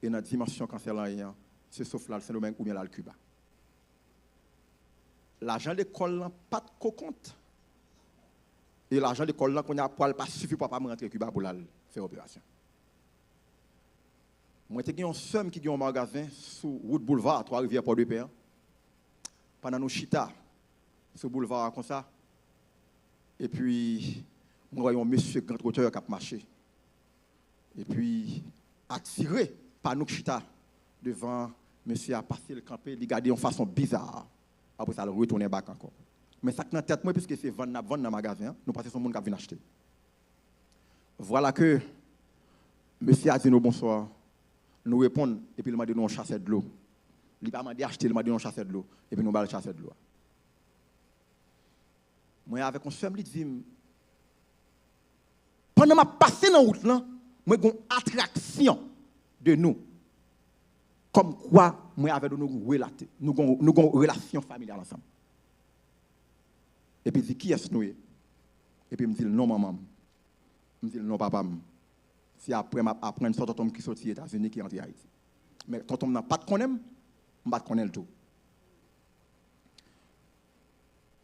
e nan dimansyon kansè lan ye an, se sof l al Sendomeng oubyen l al Kiba. Lajan lekòl lan pa t ko kont. E lajan lekòl lan kounye a pral pa sifi papa m rantre Kiba pou l al fè operasyon. Mwen te gen yon sè m ki gen yon magazen sou wout Boulva, Twa Rivyè, Pòdepè an. Pandan nou chita sou boulva a konsa, epi mwen wè yon mesye grandwotè k ap mache. Epi, atire pa nou k chita devan mesye a, pase l kanpe, li gade yon fason biza. Apre sa, l retounen bak ankò. Men sa k nan tèt mwen, piske se vann n ap vann nan magazen an, nou panse se yon moun k ap vin achte. Vwala ke mesye a di nou bonswa, nou reponn, epi l mande nou yon chasè dlo. Li pa mande achte, li mande yon chasè dlo. Epi nou ba l chasè dlo a. Mwen avèk yon sè m, li di m, pandan m ap pase nan wout lan, mwen gen yon atraksyon de nou. Kòmkwa mwen avè nou, nou relate, nou gon, nou gon relasyon familyal ansanm. Epi l di, "Kiyès nou ye?" Epi m di l non manman m. M di l non papa m. Se apre m ap aprann se tonton m ki soti Etazini ki antre Ayiti. Men tonton m nan pa t konnen m, m pa t konnen l tou.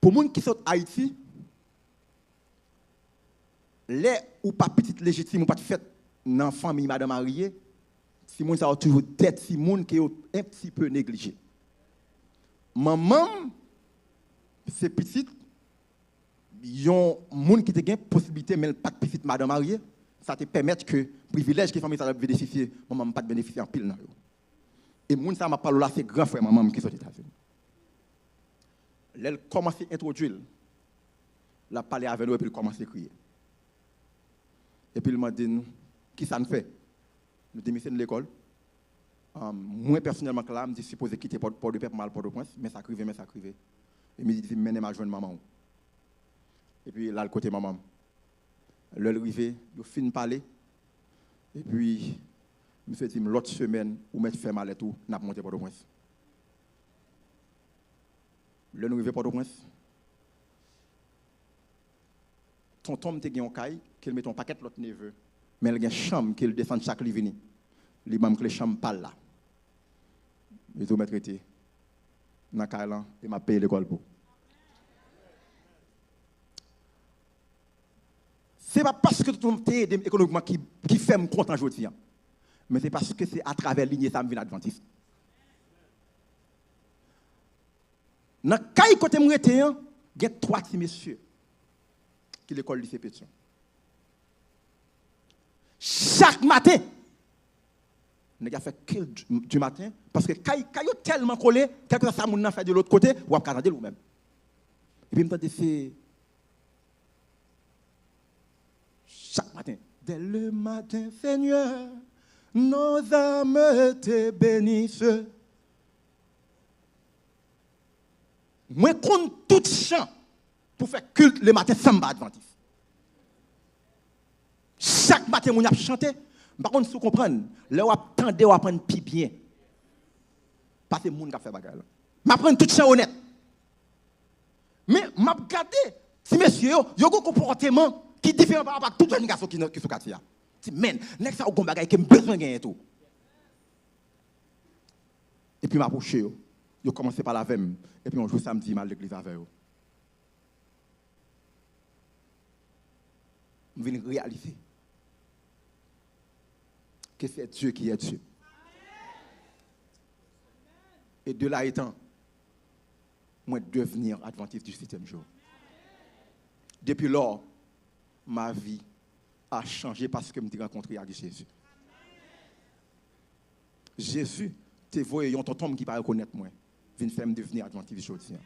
Pou moun ki sot Ayiti, lè ou pa pitit lejitim, ou pa t fèt nan fanmiy madan marye, timoun sa yo toujou de timoun ke yo un petit peu neglije. Manman m se pitit yon moun ki te gen posiblite, men l pa t pitit madan marye. Sa te pèmèt ke privilèj ke fanmi sa t ap benefisye, manman m pa t benefisye anpil nan yo. E moun sa m ap pale w la, se gran frè manman m ki sot Etazini. Lè l kòmanse entwodui l, l ap pale avè nou epi l kòmanse kriye. Epi l mande n, "Kisa n fè?" Nou di, "Misye, n lekòl." Ahn, mwen pèsonèlman, Kla, m te sipoze kite Pò, Pòdepè pou m al Pòtoprens, men sa k rive, men sa k rive. E misye di m, "Mennen m al jwenn manman w." Epi l al kote manman m. Lè l rive, yo fin pale. Epi, misye di m, "Lòt semèn, ou mèt fè malèt ou, n ap monte Pòtoprens." Lè nou rive Pòtoprens, tonton m te gen yon kay, ke l mete yon pakèt lòt neve, men l gen chanm ke l desann chak li vini. Li ban m kle chanm pa l la. Li di, "Ou mèt rete nan kay lan, e m ap peye lekòl pou ou." Se pa paske tonton m te ede m ekonomikman ki, ki fè m kontan jodi a. Men se paske se atravè linye sa m vin advantis. Nan kay kote m rete an, gen twa ti mesye ki lekòl lise Petyon. Chak maten, nèg la fè kel di, di maten, paske kay, kay yo tèlman kole, kèlkeswa sa moun nan fè de lòt kote, w ap ka tande l ou menm. Epi m tande se chak maten. Dès le matin, Seigneur, nos âmes te bénissent. Mwen konn tout chan pou fè kilt lematen san m pa advantis. Chak maten moun ap chante, m pa konn si w konprann, lè w ap tande, w aprann pi byen pase moun k ap fè bagay la. M aprann tout chan onèt. Men, m ap gade ti mesye yo, yo gen konpòteman ki diferan pa rapò ak tout jèn gason ki nan, ki sou katye a. Di, "Men, nèg sa yo gon bagay ke m bezwen genyen tou." Epi m apwoche yo. Yo kòmanse pale avè m. Epi yon jou samdi, m al legliz avè yo. M vin reyalize que c'est Dieu qui est Dieu. Et de là étant, mwen devni adventiste du septième jour. Depuis lors, ma vie a changé paske m te rankontre ak Jezi. Jezi te voye yon tonton m ki pa rekonèt mwen vin fè m devni adventist jodi a.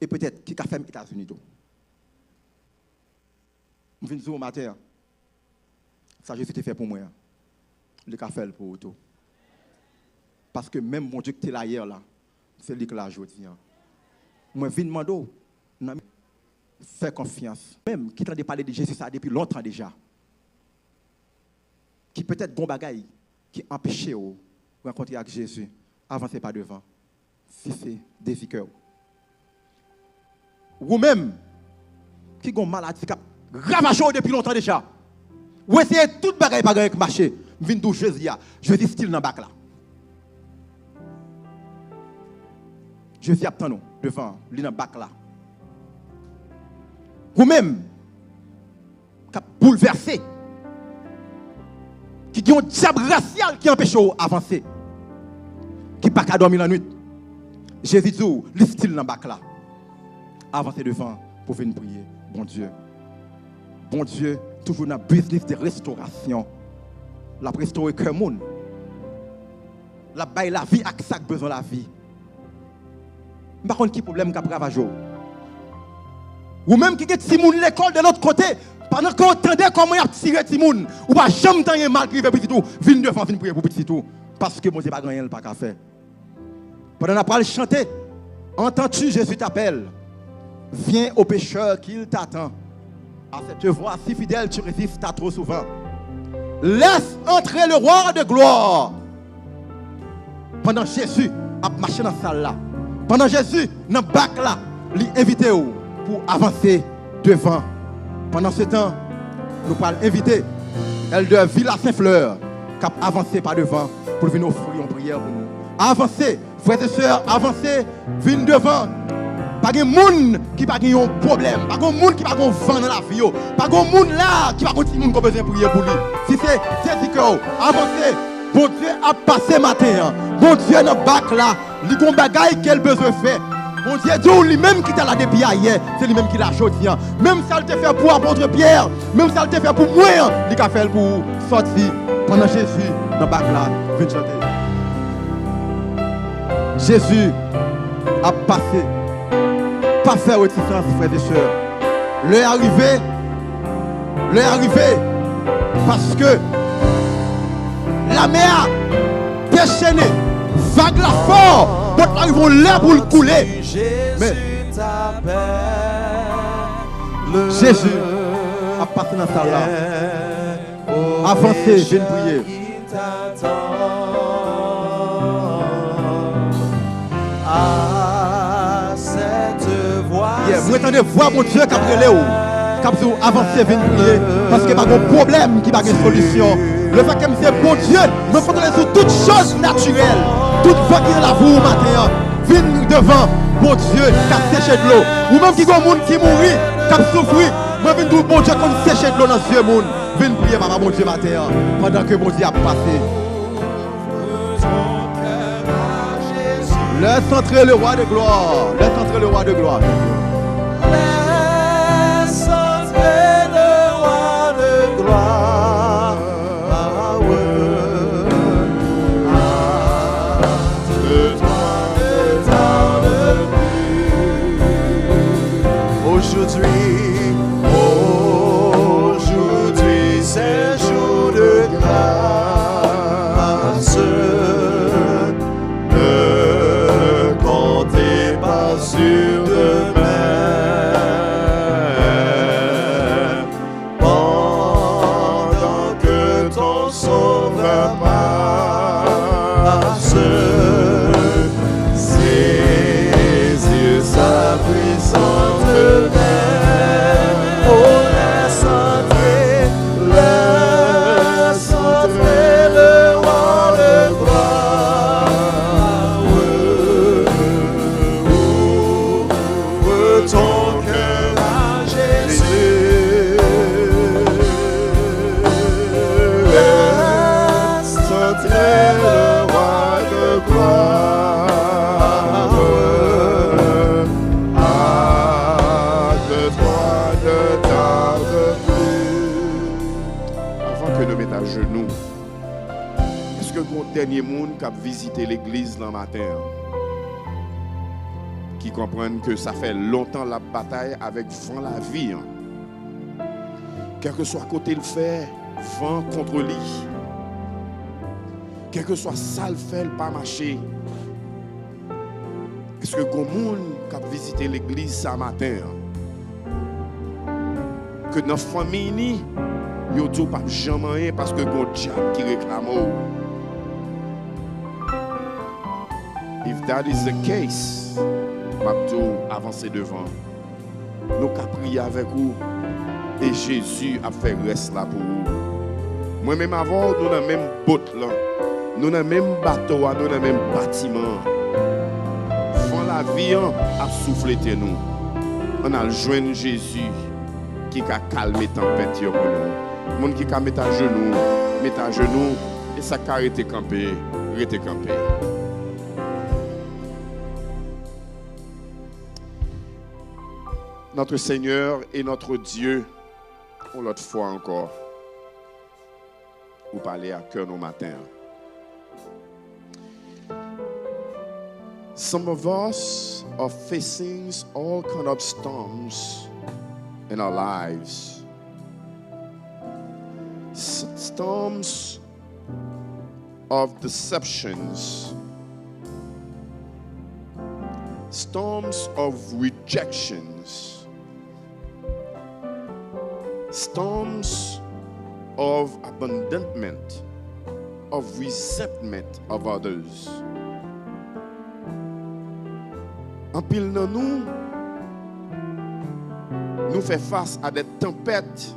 E petèt ki ka fè m Etazini tou. M vin di w maten an, sa Jezi te fè pou mwen an, li ka fè l pou ou tou. Paske menm Bondye ki te la yè la, se li k la jodi a. Mwen vin mande w, nan fè konfyans. Menm ki tande pale de Jezi sa depi lontan deja. Ki petèt gon bagay ki anpeche w rankontre ak Jezi, avanse pa devan. Si se dezi kè w. Ou menm ki gon maladi k ap ravaje w depi lontan deja, ou eseye tout bagay pa gen anyen k mache, m vin di w Jezi a, Jezi still nan bak la. Jezi ap tann ou devan, li nan bak la. Ou menm k ap boulvèse, ki gen yon dyab rasyal ki anpeche w avanse, ki pa ka dòmi lannwit. Jezi di w, li still nan bak la. Avanse devan pou vin priye Bondye. Bondye toujou nan biznis de restorasyon. L ap restore kè moun. L ap bay lavi ak sa k bezwen lavi. M pa konn ki pwoblèm k ap ravaje w. Ou menm ki gen timoun lekòl de lòt kote, pandan ke w tande kòman y ap tire timoun, ou pa janm t anyen mal ki rive pitit ou, vin devan, vin priye pou pitit ou. Paske Bondye pa gen anyen l pa ka fè. Pandan n ap pral chante, Entends-tu, Jésus t'appelle. Viens au pécheur qu'il t'attend. À cette voix si fidèle, tu résistes à trop souvent. Laisse entrer le roi de gloire. Pandan Jezi ap mache nan sal la, pandan Jezi nan bak la, li envite w pou w avanse devan. Pandan se tan, nou pral envite Èldè Vila Senflè k ap avanse pa devan pou l vin ofri yon priyè pou nou. Avanse, frè e sè, avanse, vin devan. Pa gen moun ki pa gen yon pwoblèm. Pa gen moun ki pa gen yon van nan lavi yo. Pa gen moun la ki pa gen timoun ki bezwen priye pou li. Si se dezi kè w, avanse. Bondye ap pase maten an. Bondye nan bak la. Li gon bagay ke l bezwen fè. Bondye di w li menm ki te la depi ayè, se li menm ki la jodi an. Menm sa l te fè pou apot Pyè, menm sa l te fè pou mwen an, li ka fè l pou ou. Sòti pandan Jezi nan bak la, vin chante. Jezi ap pase. Pa fè retisans, frè e sè. Lè a rive. Lè a rive. Paske lamè a dechene, vag la fò, bòt la rive yon lè pou l koule. Men Jezi ap pase nan sal la. Avanse, vin priye. Yeah, mwen tande vwa Bondye k ap rele w, k ap di w avanse, vin priye, paske pa gen pwoblèm ki pa gen solisyon. Lefètke m se Bondye, mwen kontwole sou tout choz natirèl, tout van ki nan lavi w maten an, vin devan Bondye k ap seche dlo. Ou menm ki gen moun ki mouri, k ap soufri, mwen vin di w Bondye konn seche dlo nan zye moun. Vin priye Papa Bondye maten an, pandan ke Bondye ap pase. Laisse entrer le roi de gloire. Laisse entrer le roi de gloire. Laisse entrer le roi de gloire. Ah ouais. Ah, de toi, de ta, de lui. Aujourd'hui, aujourd'hui, c'est jour de grâce. Ne comptez pas sur demain. Pendant que ton sauveur marche, saisir sa puissante main. Oh, laisse entrer, laisse entrer le roi de gloire. Ouvre ton cœur à Jésus. Laisse entrer le roi de gloire. Ah, de toi, de ta, de lui. Avan ke nou met ajenou, èske gon dènye moun k ap vizite legliz nan maten an, ki konprann ke sa fè lontan l ap batay avèk van lavi an? Kèlkeswa kote l fè van kont li, kèlkeswa sa l fè l pa mache, èske gon moun k ap vizite legliz sa maten an, ke nan fanmiy ni, yo di w p ap janm anyen paske gon dyab ki reklame w? If that is the case, m ap di w avanse devan. Nou ka priye avèk ou, e Jezi ap fè rès la pou ou. Mwen menm avè w, nou nan menm bot lan. Nou nan menm bato a, nou nan menm batiman an. Van lavi an ap souflete nou. Ann al jwenn Jezi ki ka kalme tanpèt yo pou nou. Moun ki ka met ajenou, met ajenou, e sa k ka rete kanpe, rete kanpe. Notre Seigneur et notre Dieu, yon lòt fwa ankò, ou pale a kè nou maten an. Some of us are facing all kind of storms in our lives. S- storms of deceptions, storms of rejections, storms of abandonment, of resentment of others. Anpil nan nou, nou fè fas a de tanpèt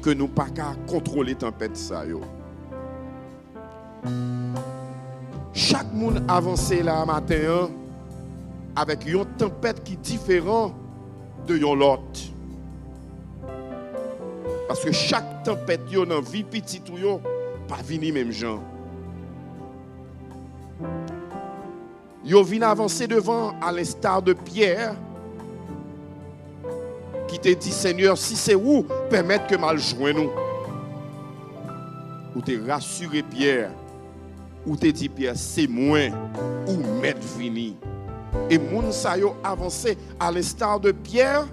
ke nou pa ka kontwole tanpèt sa yo. Chak moun avanse la a maten an avèk yon tanpèt ki diferan de yon lòt. Paske chak tanpèt yo nan vi pitit ou yo pa vini menm jan. Yo vin avanse devan, à l'instar de Pierre, ki te di, Senyè, si se ou, pèmèt ke m al jwenn ou. Ou te rasire Pyè. Ou te di Pyè, se mwen, ou mèt vini. E moun sa yo avanse, à l'instar de Pierre,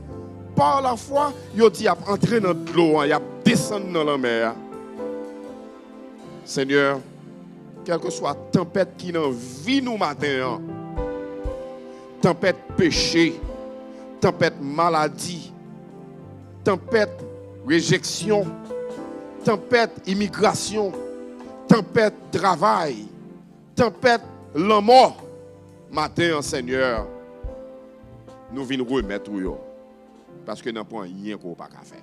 par la foi, yo di y ap antre nan dlo an, y ap desann nan lanmè a. Senyè, kèlkeswa tanpèt ki nan vi nou maten an, tanpèt peche, tanpèt maladi, tanpèt rejeksyon, tanpèt imigrasyon, tanpèt travay, tanpèt lanmò, maten an, Senyè, nou vin remèt ou yo. Paske nan pwen anyen ke w pa ka fè.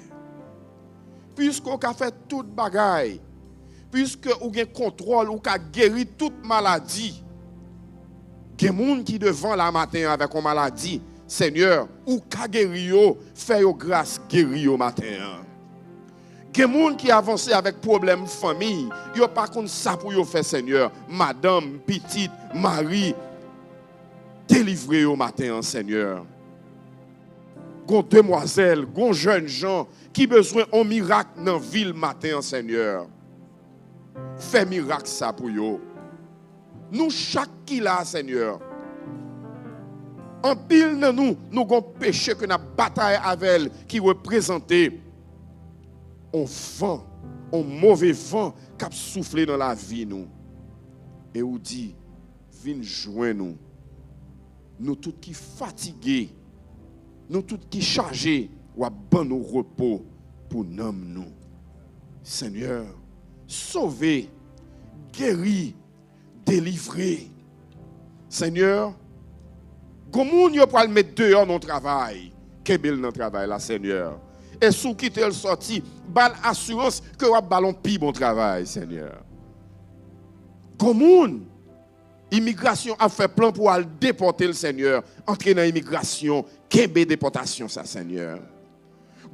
Piske w ka fè tout bagay, piske ou gen kontwòl, ou ka geri tout maladi, gen moun ki devan la maten an avèk yon maladi, Senyè, ou ka geri yo, fè yo gras, geri yo maten an. Gen moun ki avanse avèk pwoblèm fanmi, yo pa konn sa pou yo fè, Senyè. Madanm, pitit, mari, delivre yo maten an, Senyè. Gon demwazèl, gon jènjan ki bezwen on mirak nan vi l maten an, Senyè. Fè mirak sa pou yo. Nou chak ki la, Senyè, anpil nan nou, nou gon peche ke n ap batay avè l, ki reprezante on van, on move van k ap soufle nan lavi nou. E ou di, vin jwenn nou. Nou tout ki fatige, nou tout ki chaje, w ap ban nou repo pou nanm nou. Senyè, sove, geri, delivre. Senyè, gon moun yo pral met deyò nan travay, kenbe l nan travay la, Senyè. E si w kite l sòti, ba l asirans ke w ap ba l yon pi bon travay, Senyè. Gon moun, imigrasyon ap fè plan pou al depòte l, Senyè. Antre nan imigrasyon, kenbe depòtasyon sa, Senyè.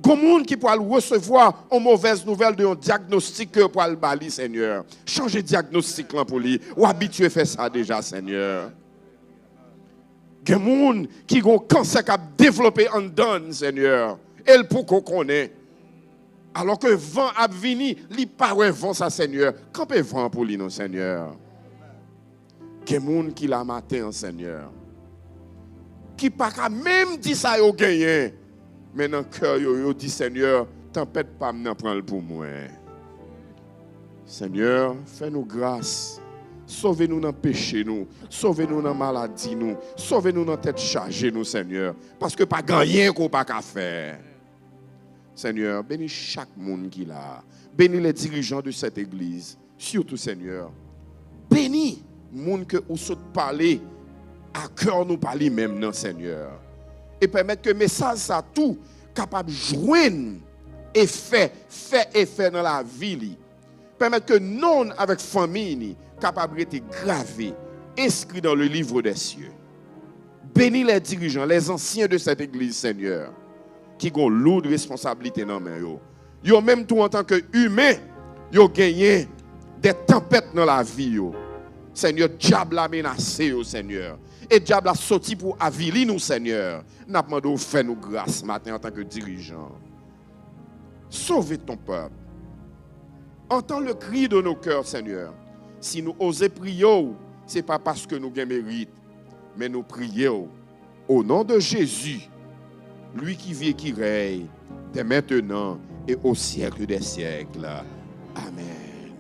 Gon moun ki pral resevwa yon movèz nouvèl de yon dyagnostik ke yo pral ba li, Senyè. Chanje dyagnostik lan pou li. Ou abitye fè sa deja, Senyè. Gen moun ki gon kansè k ap devlope anndan l, Senyè. E l poko konnen. Alòske van ap vini, li pa wè van sa, Senyè. Kanpe van an pou li non, Senyè. Gen moun ki la maten an, Senyè, ki pa ka menm di sa yo genyen, men nan kè yo, yo di, Senyè, tanpèt pa m nan, pran l pou mwen. Senyè, fè nou gras. Sove nou nan peche nou. Sove nou nan maladi nou. Sove nou nan tèt chaje nou, Senyè. Paske pa gen anyen ke w pa ka fè. Senyè, beni chak moun ki la a. Beni les dirigeants de cette église. Sitou, Senyè, beni moun ke ou sot pale a kè nou pa li menm nan, Senyè. E pèmèt ke mesaj sa tou kapab jwenn efè, fè efè nan lavi li. Pèmèt ke non l avèk fanmi li kapab rete grave, inscrit dans le livre des cieux. Beni les dirigeants, les anciens de cette église, Senyè, ki gon loud responsablite nan men yo. Yo menm tou, antanke imen, yo genyen de tanpèt nan lavi yo. Senyè, dyab la menase yo, Senyè. E dyab la soti pou avili nou, Senyè. N ap mande w fè nou gras maten antanke dirijan. Sauve ton peuple. Entends le cri de nos cœurs, Senyè. Si nou oze priye w, se pa paske nou gen merit, men nou priye w. Au nom de Jésus, lui qui vit et qui règne, dès maintenant et au siècle des siècles. Amèn.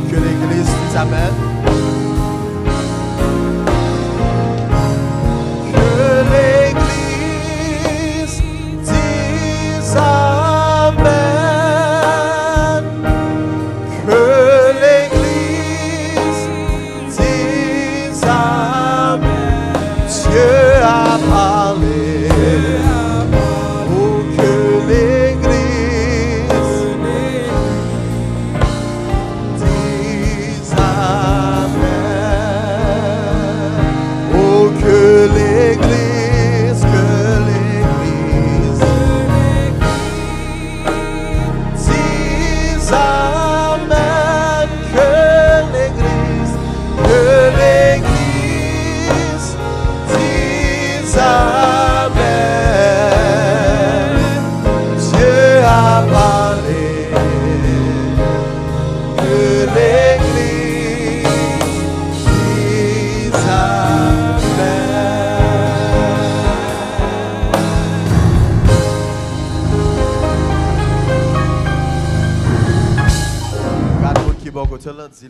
Ke legliz di amèn. Ke legliz di amèn. Ke legliz di amèn. Dieu a parlé. Oh, ke legliz di amèn. Oh, ke legliz, ke legliz di amèn. Ke legliz, ke legliz di amèn. Dieu a parlé. Ke legliz di amèn. Gad moun ki bò kote w la, di l.